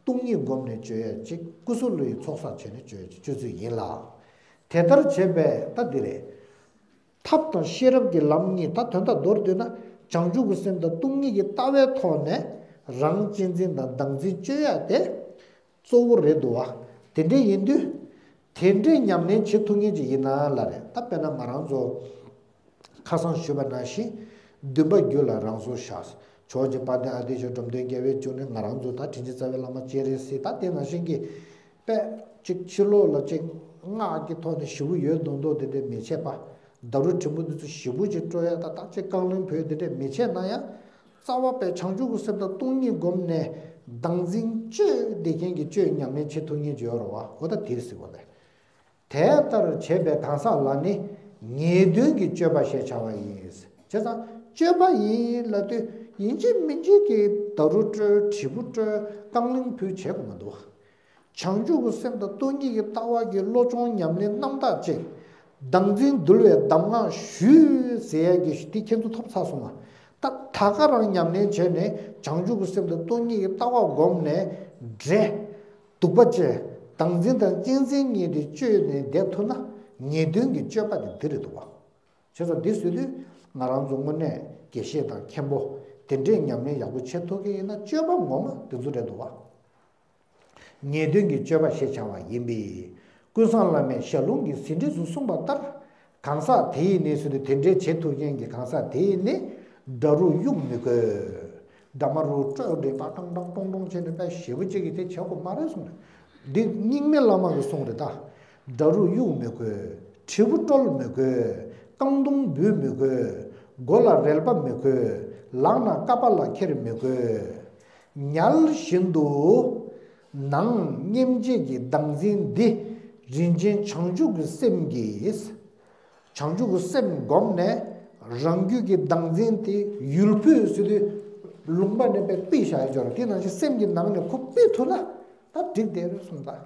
སྟོང་ཉིད་བསྒོམས་ནས་གཅོད་ཡ་གཅིག་ཀུ་སུ་ལུའི་ཚོགས་བསགས་བྱས་ནས་གཅོད་ཡ་གཅིག་གཅོད་ཚུལ་ཡིན་ལ། དེ་ལྟར་བྱས་པས་ད་འདི་རེད། ཐབས་དང་ཤེས་རབ་ཀྱི་ལམ་གཉིས། ད་དོན་དག་མདོར་བསྡུས་ན། བྱང་ཆུབ་ཀྱི་སེམས་དང་སྟོང་ཉིད་ཀྱི་ལྟ་བའི་ཐོག་ནས་རང་གཅེས་འཛིན་དང་བདག་འཛིན་གཅོད་ཡ་དེ་གཙོ་བོ་རེད་འདུག་བ། དེ་འདྲ་ཡིན་དུས། དེ་འདྲའི་ཉམས་ལེན་བྱེད་ཐུབ་མཁན་ཅིག་ཡིན་ན་ལ་རེད། ད་དཔེར་ན་ང་རང་ཚོ་ཁ་སང་ཞུས་པ་ནང་བཞིན། འདུན་པ་རྒྱུད་ལ་རང་གཟུགས་བཞག་ཇོ་བོ་རྗེ་དཔལ་ལྡན་ཨ་ཏི་ཤ་འབྲོམ་སྟོན་རྒྱལ་བའི་འབྱུང་གནས། ང་རང་ཚོ་ད་དྲིན་ཅན་རྩ་བའི་བླ་མ་སྤྱན་རས་གཟིགས། ད་དེ་ནང་བཞིན་གྱི་དཔེ་གཅིག་ཕྱི་ལོགས་ལ་གཅིག་སྔགས་ཀྱི་ཐོག་ནས་ཞེ་པོ་ཡོད་མདོག་མདོག་དེ་འདྲས་མི་བྱེད་པ། ཌཱ་རུ་འབྲས་བུ་འདི་ཚོ་ཞེ་པོ་ཅིག་སྤྲོ་ཡ། ད་ད་ཅིག་རྐང་ལེན་ཕུལ་དེ་འདྲས་མི་བྱེད་ན་ཡང་། རྩ་བ་པའི་བྱང་ཆུབ་ཀྱི་སེམས་དང་སྟོང་ཉིད་བསྒོམས་ནས་བདག་འཛིན་གཅོད་བསྡད་མཁན་གྱི་གཅོད་ཉམས་ལེན་བྱེད་ཐུབ་མཁན་ཅིག་ཡོད་རེད་བ། འོ་ད་དེ་ཟེར་དགོས་རེད། དེ་ལྟར་བྱས་པའི་གང་ཟག་ལ་ནི་ངེས་དོན་གྱི་སྤྱོད་པ་ཞེས་བྱ་བ་ཡིན། བྱས་ཙང་སྤྱོད་པ་ཡིན་ལབ་དུས་ཡིན་གཅིག་མིན་གཅིག་གི་ཌཱ་རུ་སྤྲོད། དྲིལ་བུ་སྤྲོད། རྐང་ལེན་ཕུལ་བྱེད་དགོས་མི་འདུག་བྱང་ཆུབ་ཀྱི་སེམས་དང་སྟོང་ཉིད་ཀྱི་ལྟ་བ་གི་བློ་སྦྱོང་ཉམས་ལེན་རྣམ་དག་ཅིག་བདག་འཛིན་འདུལ་བའི་གདམས་ངག་ཞུས་ཟེར་ཡ་གི་དེ་ཁྱེད་ཚོ་ཐོབ་ཚར་སོང་ང་། ད་ད་ག་རང་ཉམས་ལེན་བྱས་ནས་བྱང་ཆུབ་ཀྱི་སེམས་དང་སྟོང་ཉིད་ཀྱི་ལྟ་བ་བསྒོམས་ནས་འདྲེ། གདུག་པ་ཅན། བདག་འཛིན་དང་གཅེས་འཛིན་གཉིས་དེ་གཅོད་ནས་བསྡད་ཐུབ་ན་ངེས་དོན་གྱི་སྤྱོད་པ་དེ་འདི་རེད་འདུག་བ། བྱས་ཙང་འདི་ཟེར་དུས་ང་རང་ཚོ་དངོས་གནས་དགེ་བཤེས་དང་མཁན་པོ་དེ་འདྲའི་ཉམས་ལེན་ཡག་པོ་བྱེད་ཐུབ་ཀྱི་ཡིན་ན་སྤྱོད་པ་ངོ་མ་དེ་ཚོ་རེད་འདུག་བ། ངེས་དོན་གྱི་སྤྱོད་པ་ཞེས་བྱ་བ་ཡིན་པས། ཀུན་བཟང་བླ་མས་ཞལ་ལུང་གི་ཟིན་བྲིས་སུ་གསུངས་པ་ལྟར། གང་ཟག་དེ་ཡིས་ནི་ཟེར་དུས་དེ་འདྲའི་བྱེད་ཐུབ་མཁན་གྱི་གང་ཟག་དེ་ཡིས་ནི་དགྲ་རུ་གཡུག་མི་དགོས། དགྲ་མ་རུ་སྤྲོད་འདྲེ་པ་ཀྲང་ཀྲང་ཀྲོང་ཀྲོང་བྱས་ནས་དཔེ་ཞེ་པོ་ཅིག་གིས་དེ་བྱེད་དགོས་མ་རེད་གསུངས་རེད། འདི་རྙིང་མའི་བླ་མ་གིས་གསུངས་རེད་ད། དགྲ་རུ་གཡུག་མི་དགོས། དྲིལ་བུ་དཀྲོལ་མི་དགོས། རྐང་དུང་འབུད་མི་དགོས། མགོ་ལ་རལ་པ་མི་དགོས། ལག་ན་ཀ་པཱ་ལ་འཁྱེར་མི་དགོས། ཉལ་བཞིན་དུ་ནང་སྙེམས་བྱེད་ཀྱི་བདག་འཛིན་འདི་རིན་ཆེན་བྱང་ཆུབ་ཀྱི་སེམས་ཀྱིས། བྱང་ཆུབ་ཀྱི་སེམས་བསྒོམས་ནས་རང་རྒྱུད་ཀྱི་བདག་འཛིན་དེ་ཡུལ་ཕུད་ཟེར་དུས་ལུང་པ་ནས་དཔེ་ཕུད་བཞག་ཡོད་ཀྱང་དེ་ནང་བཞིན་སེམས་ཀྱི་ནང་ནས་ཁོ་ཕུད་ཐུབ་ན་ད་འགྲིག་བསྡད་རེད་གསུངས་ད།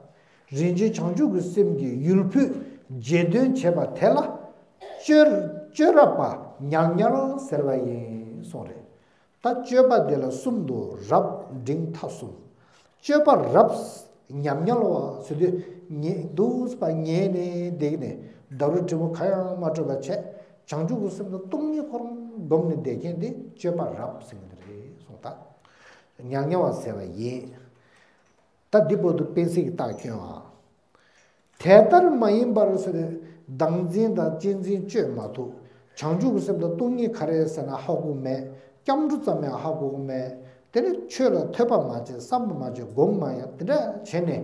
རིན་ཆེན་བྱང་ཆུབ་ཀྱི་སེམས་ཀྱི་ཡུལ་ཕུད་རྗེས་དོན་བྱེད་པ་དེ་ལ་སྤྱོད་སྤྱོད་རབ་པ་ཉལ་ཉལ་ཟེར་བ་ཡིན་གསུངས་རེད། ད་སྤྱོད་པ་དེ་ལ་གསུམ་དུ་རབ་འབྲིང་ཐ་གསུམ། སྤྱོད་པ་རབ། ཉལ་ཉལ་བ་ཟེར་དུས་ཉལ་འདུག་པ་ཉལ་ནས་བསྡད་ནས་དགྲ་རུ་དྲིལ་བུ་གང་ཡང་མ་སྤྲོད་པ་བྱས། བྱང་ཆུབ་ཀྱི་སེམས་དང་སྟོང་ཉིད་ཁོ་རང་བསྒོམས་ནས་བསྡད་མཁན་དེ་སྤྱོད་པ་རབ་ཟེར་གྱི་རེད་གསུངས་ད། ཉལ་ཉལ་བ་ཟེར་བ་ཡིན། ད་འདི་བར་དུ་དཔེ་གཟིགས་ཀྱི་རྟགས་ཁྱོད་ཨ། དེ་ལྟར་མ་ཡིན་པར་ཟེར་ཏེ། བདག་འཛིན་དང་གཅེས་འཛིན་གཅོད་མ་ཐུབ། བྱང་ཆུབ་ཀྱི་སེམས་དང་སྟོང་ཉིད་ག་རེ་ཟེར་ན་ཧ་གོ་མེད། སྐྱབས་འགྲོ་ཙམ་ཡང་ཧ་གོ་མེད། དེ་ནི་ཆོས་ལ་ཐོས་པ་མ་བྱས་བསམ་པ་མ་བྱས་སྒོམ་མ་ཡང་དེ་འདྲ་བྱས་ནས་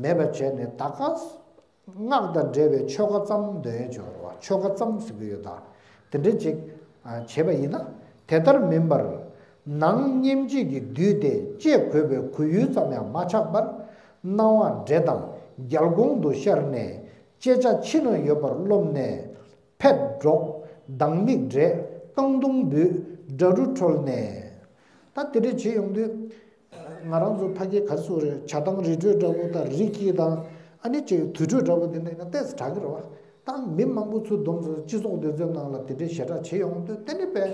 མེད་པ་བྱས་ནས་ད་ག་སྔགས་དང་འབྲེལ་བའི་ཆོ་ག་ཙམ་འདོན་ཡས་བྱོས་རོགས། ཆོ་ག་ཙམ་ཟེར་གྱི་ཡོད་ད། དེ་འདྲ་ཅིག་བྱས་པ་ཡིན་ན། དེ་ལྟར་མིན་པར། ནང་སྙེམས་བྱེད་ཀྱི་བདུད་དེ་བཅད་དགོས་པའི་གུ་ཡུལ་ཙམ་ཡང་མ་ཆགས་པར། སྣང་བ་འདྲེ་དང་རྒྱལ་འགོང་དུ་ཤར་ནས། བཅད་བྱ་ཕྱི་ན་ཡོད་པར་རློམ་ནས། ཕེབས་འགྲོགས་སྡང་མིག་བགྲད་རྐང་དུང་འབུད་དགྲ་རུ་ཁྲོལ་ནས། ད་དེ་འདྲ་བྱེད་ཡོང་དུས། ང་རང་ཚོ་ཕ་གི་ག་རེ་ཟེར་དགོས་རེད། བྱ་བཏང་རི་ཁྲོད་འདྲ་བོ་དང་རི་སྐྱེས་དང་། ཨ་ནི་ཅིག་དུར་ཁྲོད་འདྲ་བོ་དེ་འདྲ་ཡིན་ན་ཏོག་ཙམ་དྲག་གི་རེད་བ། ད་མི་མང་པོ་ཚུར་བསྡོམས་སོང་སྤྱི་ཚོགས་འདི་ཚོའི་ནང་ལ་དེ་འདྲའི་ཞེ་དྲག་བྱེད་ཡོང་དུས་དེ་ནི་དཔེ།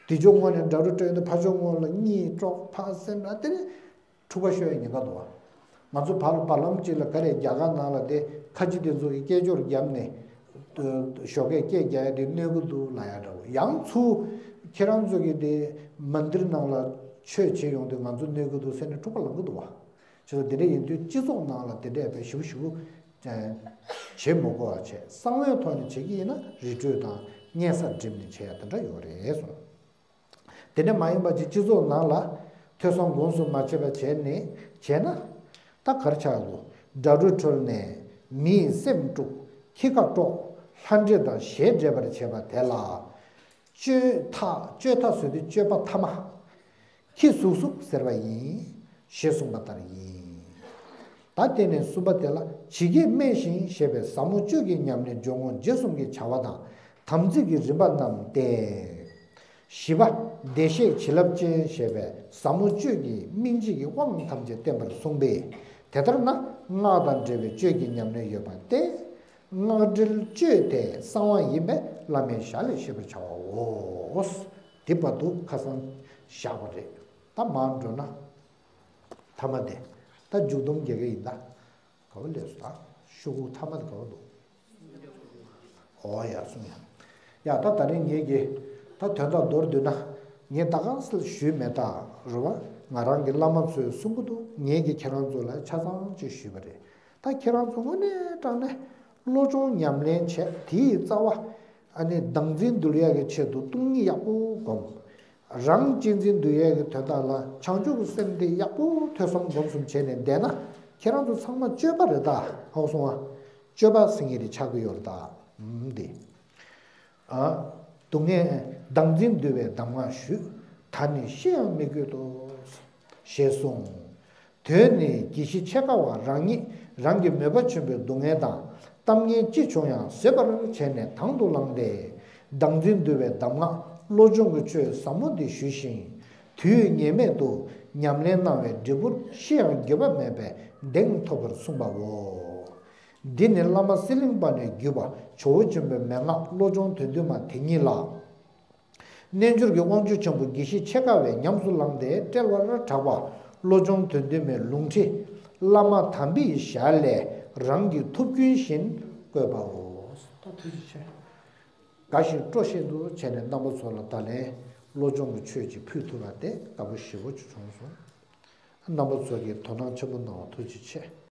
དེ་ཕྱོགས་ངོས་ནས་དགྲ་རུ་ཁྲོལ་ནས་ཕ་ཕྱོགས་ངོས་ལ་གཉིད་དཀྲོག་ཕ་སེམས་ར་དེ་ནི་འཁྲུག་པ་ཤོར་ཡ་ཉེན་ཁ་འདུག་བ། ང་ཚོ་བར་ལ་བར་ལམ་གཅིག་ལ་ག་རེ་རྒྱ་གར་ནང་ལ་དེ་ཁ་ཆེ་དེ་ཚོ་གི་སྐད་ཅོར་བརྒྱབ་ནས་ཞོགས་ཀས་སྐད་རྒྱག་ཡ་དེ་གནོད་གི་འདུག་ལབ་ཡ་འདྲ་བོ། ཡང་ཚུར་ཁྱེད་རང་ཚོ་གི་དེ་མན་དིར་ནང་ལ་ཆོས་བྱེད་ཡོང་དུས་ང་ཚོ་གནོད་གི་འདུག་ཟེར་ནས་འཁྲུག་པ་ལངས་གི་འདུག་བ། བྱས་ཙང་དེ་འདྲ་ཡིན་དུས་སྤྱི་ཚོགས་ནང་ལ་དེ་འདྲས་དཔེ་ཞིབ་ཞིབ་བྱེད་མི་དགོས་པ་བྱས། གསང་བའི་ཐོག་ནས་བྱེད་ཀྱི་ཡིན་ན་རི་ཁྲོད་དང་གཉན་ས་འགྲིམ་ནས་བྱེད་ཡ་དེ་འདྲ་ཡོད་རེད་གསུངས། དེ་འདྲ་མ་ཡིན་པ་ཅིག་སྤྱི་ཚོགས་ནང་ལ་ཐོས་བསམ་སྒོམ་གསུམ་མ་བྱས་པ་བྱས་ནས་བྱས་ན། ད་གར་ཆགས་འདུག་དགྲ་རུ་ཁྲོལ་ནས་མི་ཡི་སེམས་དཀྲུགས་ཁྱི་ཁ་དཀྲོག་ལྷ་འདྲེ་དང་ཞེ་འགྲས་པར་བྱེད་པ་དེ་ལ། གཅོད་ཐག་གཅོད་ཐག་ཟེར་དུས་གཅོད་པ་ཐ་མ། ཁྱི་ཟུག་ཟུག་ཟེར་བ་ཡིན། ཞེས་གསུངས་པ་ལྟར་ཡིན། ད་དེ་ནས་གསུམ་པ་དེ་ལ་ཇི་སྐད་སྨྲས་ཤིང་ཞེས་པའི་ཟབ་མོ་གཅོད་ཀྱི་ཉམས་ལེན་སྦྱོར་དངོས་རྗེས་གསུམ་གྱི་བྱ་བ་དང་དམ་ཚིག་གི་རིམ་པ་རྣམས་ཏེ། བཞི་པ། བདེ་གཤེགས་བྱིན་རླབས་ཅན་ཞེས་པའི་ཟབ་མོ་གཅོད་ཀྱི་སྨིན་བྱེད་ཀྱི་དབང་ཐམས་ཅད་བསྟན་པར་གསུངས་པས། དེ་ལྟར་ན་སྔགས་དང་འབྲེལ་བའི་གཅོད་ཀྱི་ཉམས་ལེན་ཡོད་པ་སྟེ། སྔགས་འབྲེལ་གཅོད་དེ་གསང་བ་ཡིན་པས་བླ་མའི་ཞལ་ལས་ཤེས་པར་བྱའོ། དེ་བར་དུ་ཁ་སང་བཞག་པ་རེད། ད་མར་འགྲོ་ན། ཐ་མ་དེ། ད་མཇུག་སྡོམ་རྒྱག་གི་ཡིན་ད། ག་བ་ལས་སོ་ད། ཤོག་གུ་ཐ་མ་དེ་ག་བ་འདུག་ཨོ་ཡ་གསུང་ཡ། ཡ་ད་ད་རིང་ངེད་ཀྱི་ད་དོན་དག་མདོར་བསྡུས་ན། ངས་ད་ག་སེ་ཞུས་མེད་ད། རེད་བ། ང་རང་གི་བླ་མ་ཚོས་གསུང་གི་འདུག་ངེད་ཀྱིས་ཁྱེད་རང་ཚོ་ལ་ཆ་ཚང་ཅིག་ཞུས་པ་རེད། ད་ཁྱེད་རང་ཚོ་དངོས་གནས་དྲང་གནས་བློ་སྦྱོང་ཉམས་ལེན་བྱས་དེའི་རྩ་བ། ཨ་ནི་བདག་འཛིན་འདུལ་ཡག་གི་ཆེད་དུ་སྟོང་ཉིད་ཡག་པོ་སྒོམ། རང་གཅེས་འཛིན་འདུལ་ཡག་གི་དོན་དག་ལ་བྱང་ཆུབ་ཀྱི་སེམས་དེ་ཡག་པོ་ཐོས་བསམ་སྒོམ་གསུམ་བྱས་ནས་བསྡད་ན། ཁྱེད་རང་ཚོ་ཚང་མ་སྤྱོད་པ་རེད་ད། ཧ་གོ་སོང་ང་། སྤྱོད་པ་ཟེར་མཁན་དེ་ཆགས་ཀྱི་ཡོད་རེད་ད། ཨུམ་དེ། ཨ། སྡུག་བསྔལ་བདག་འཛིན་འདུལ་བའི་གདམས་ངག་ཞུས། ད་ནི་ཤི་ཡང་མི་དགོས་དོ། ཞེས་གསུངས། དོན་ནི་དགེ་བཤེས་འཆད་ཁ་བ་རང་ཉིད་རང་གི་མོས་པ་ཆེན་པོའི་སྡུག་བསྔལ་དང་གཏམ་ངན་ཅི་བྱུང་ཡང་བཟོད་པར་བྱས་ནས་དང་དུ་བླངས་ཏེ། བདག་འཛིན་འདུལ་བའི་གདམས་ངག་བློ་སྦྱོང་གི་ཆོས་ཟབ་མོ་འདི་ཞུས་ཤིང་། དུས་ངེས་མེད་དུ་ཉམས་ལེན་གནང་བའི་འབྲས་བུར་ཤི་ཡང་འགྱོད་པ་མེད་པའི་གདེང་ཐོབ་པར་གསུངས་པའོ། འདི་ནི་བླ་མ་གསེར་གླིང་པ་ནས་བརྒྱུད་པ་ཇོ་བོ་ཆེན་པོའི་མན་ངག་བློ་སྦྱོང་དོན་བསྡུས་མ་དེ་ཉིད་ལ། རྣལ་འབྱོར་གྱི་དབང་ཕྱུག་ཆེན་པོ་དགེ་བཤེས་འཆད་ཁ་བས་ཉམས་སུ་བླངས་ཏེ་བཀྲལ་བར་གྲགས་པ་བློ་སྦྱོང་དོན་བསྡུས་མའི་ལུང་ཁྲིད་བླ་མ་དམ་པའི་ཞལ་ལས་རང་གི་ཐུགས་རྒྱུན་བཞིན་བཀོད་པའོ། ད་ཐུགས་རྗེ་ཆེ། དགའ་ཞིང་སྤྲོ་བཞིན་དུ་བྱས་ནས་རྣམ་པ་ཚོ་ལ་ད་ལན་བློ་སྦྱོང་གི་ཆོས་ཅིག་ཕུལ་ཐུབ་པ་དེ་དགའ་པོ་ཞེ་པོ་ཅིག་བྱུང་སོང་། རྣམ་པ་ཚོ་གིས་དོ་སྣང་ཆེན་པོ་གནང་བ་ཐུགས་རྗེ་ཆེ།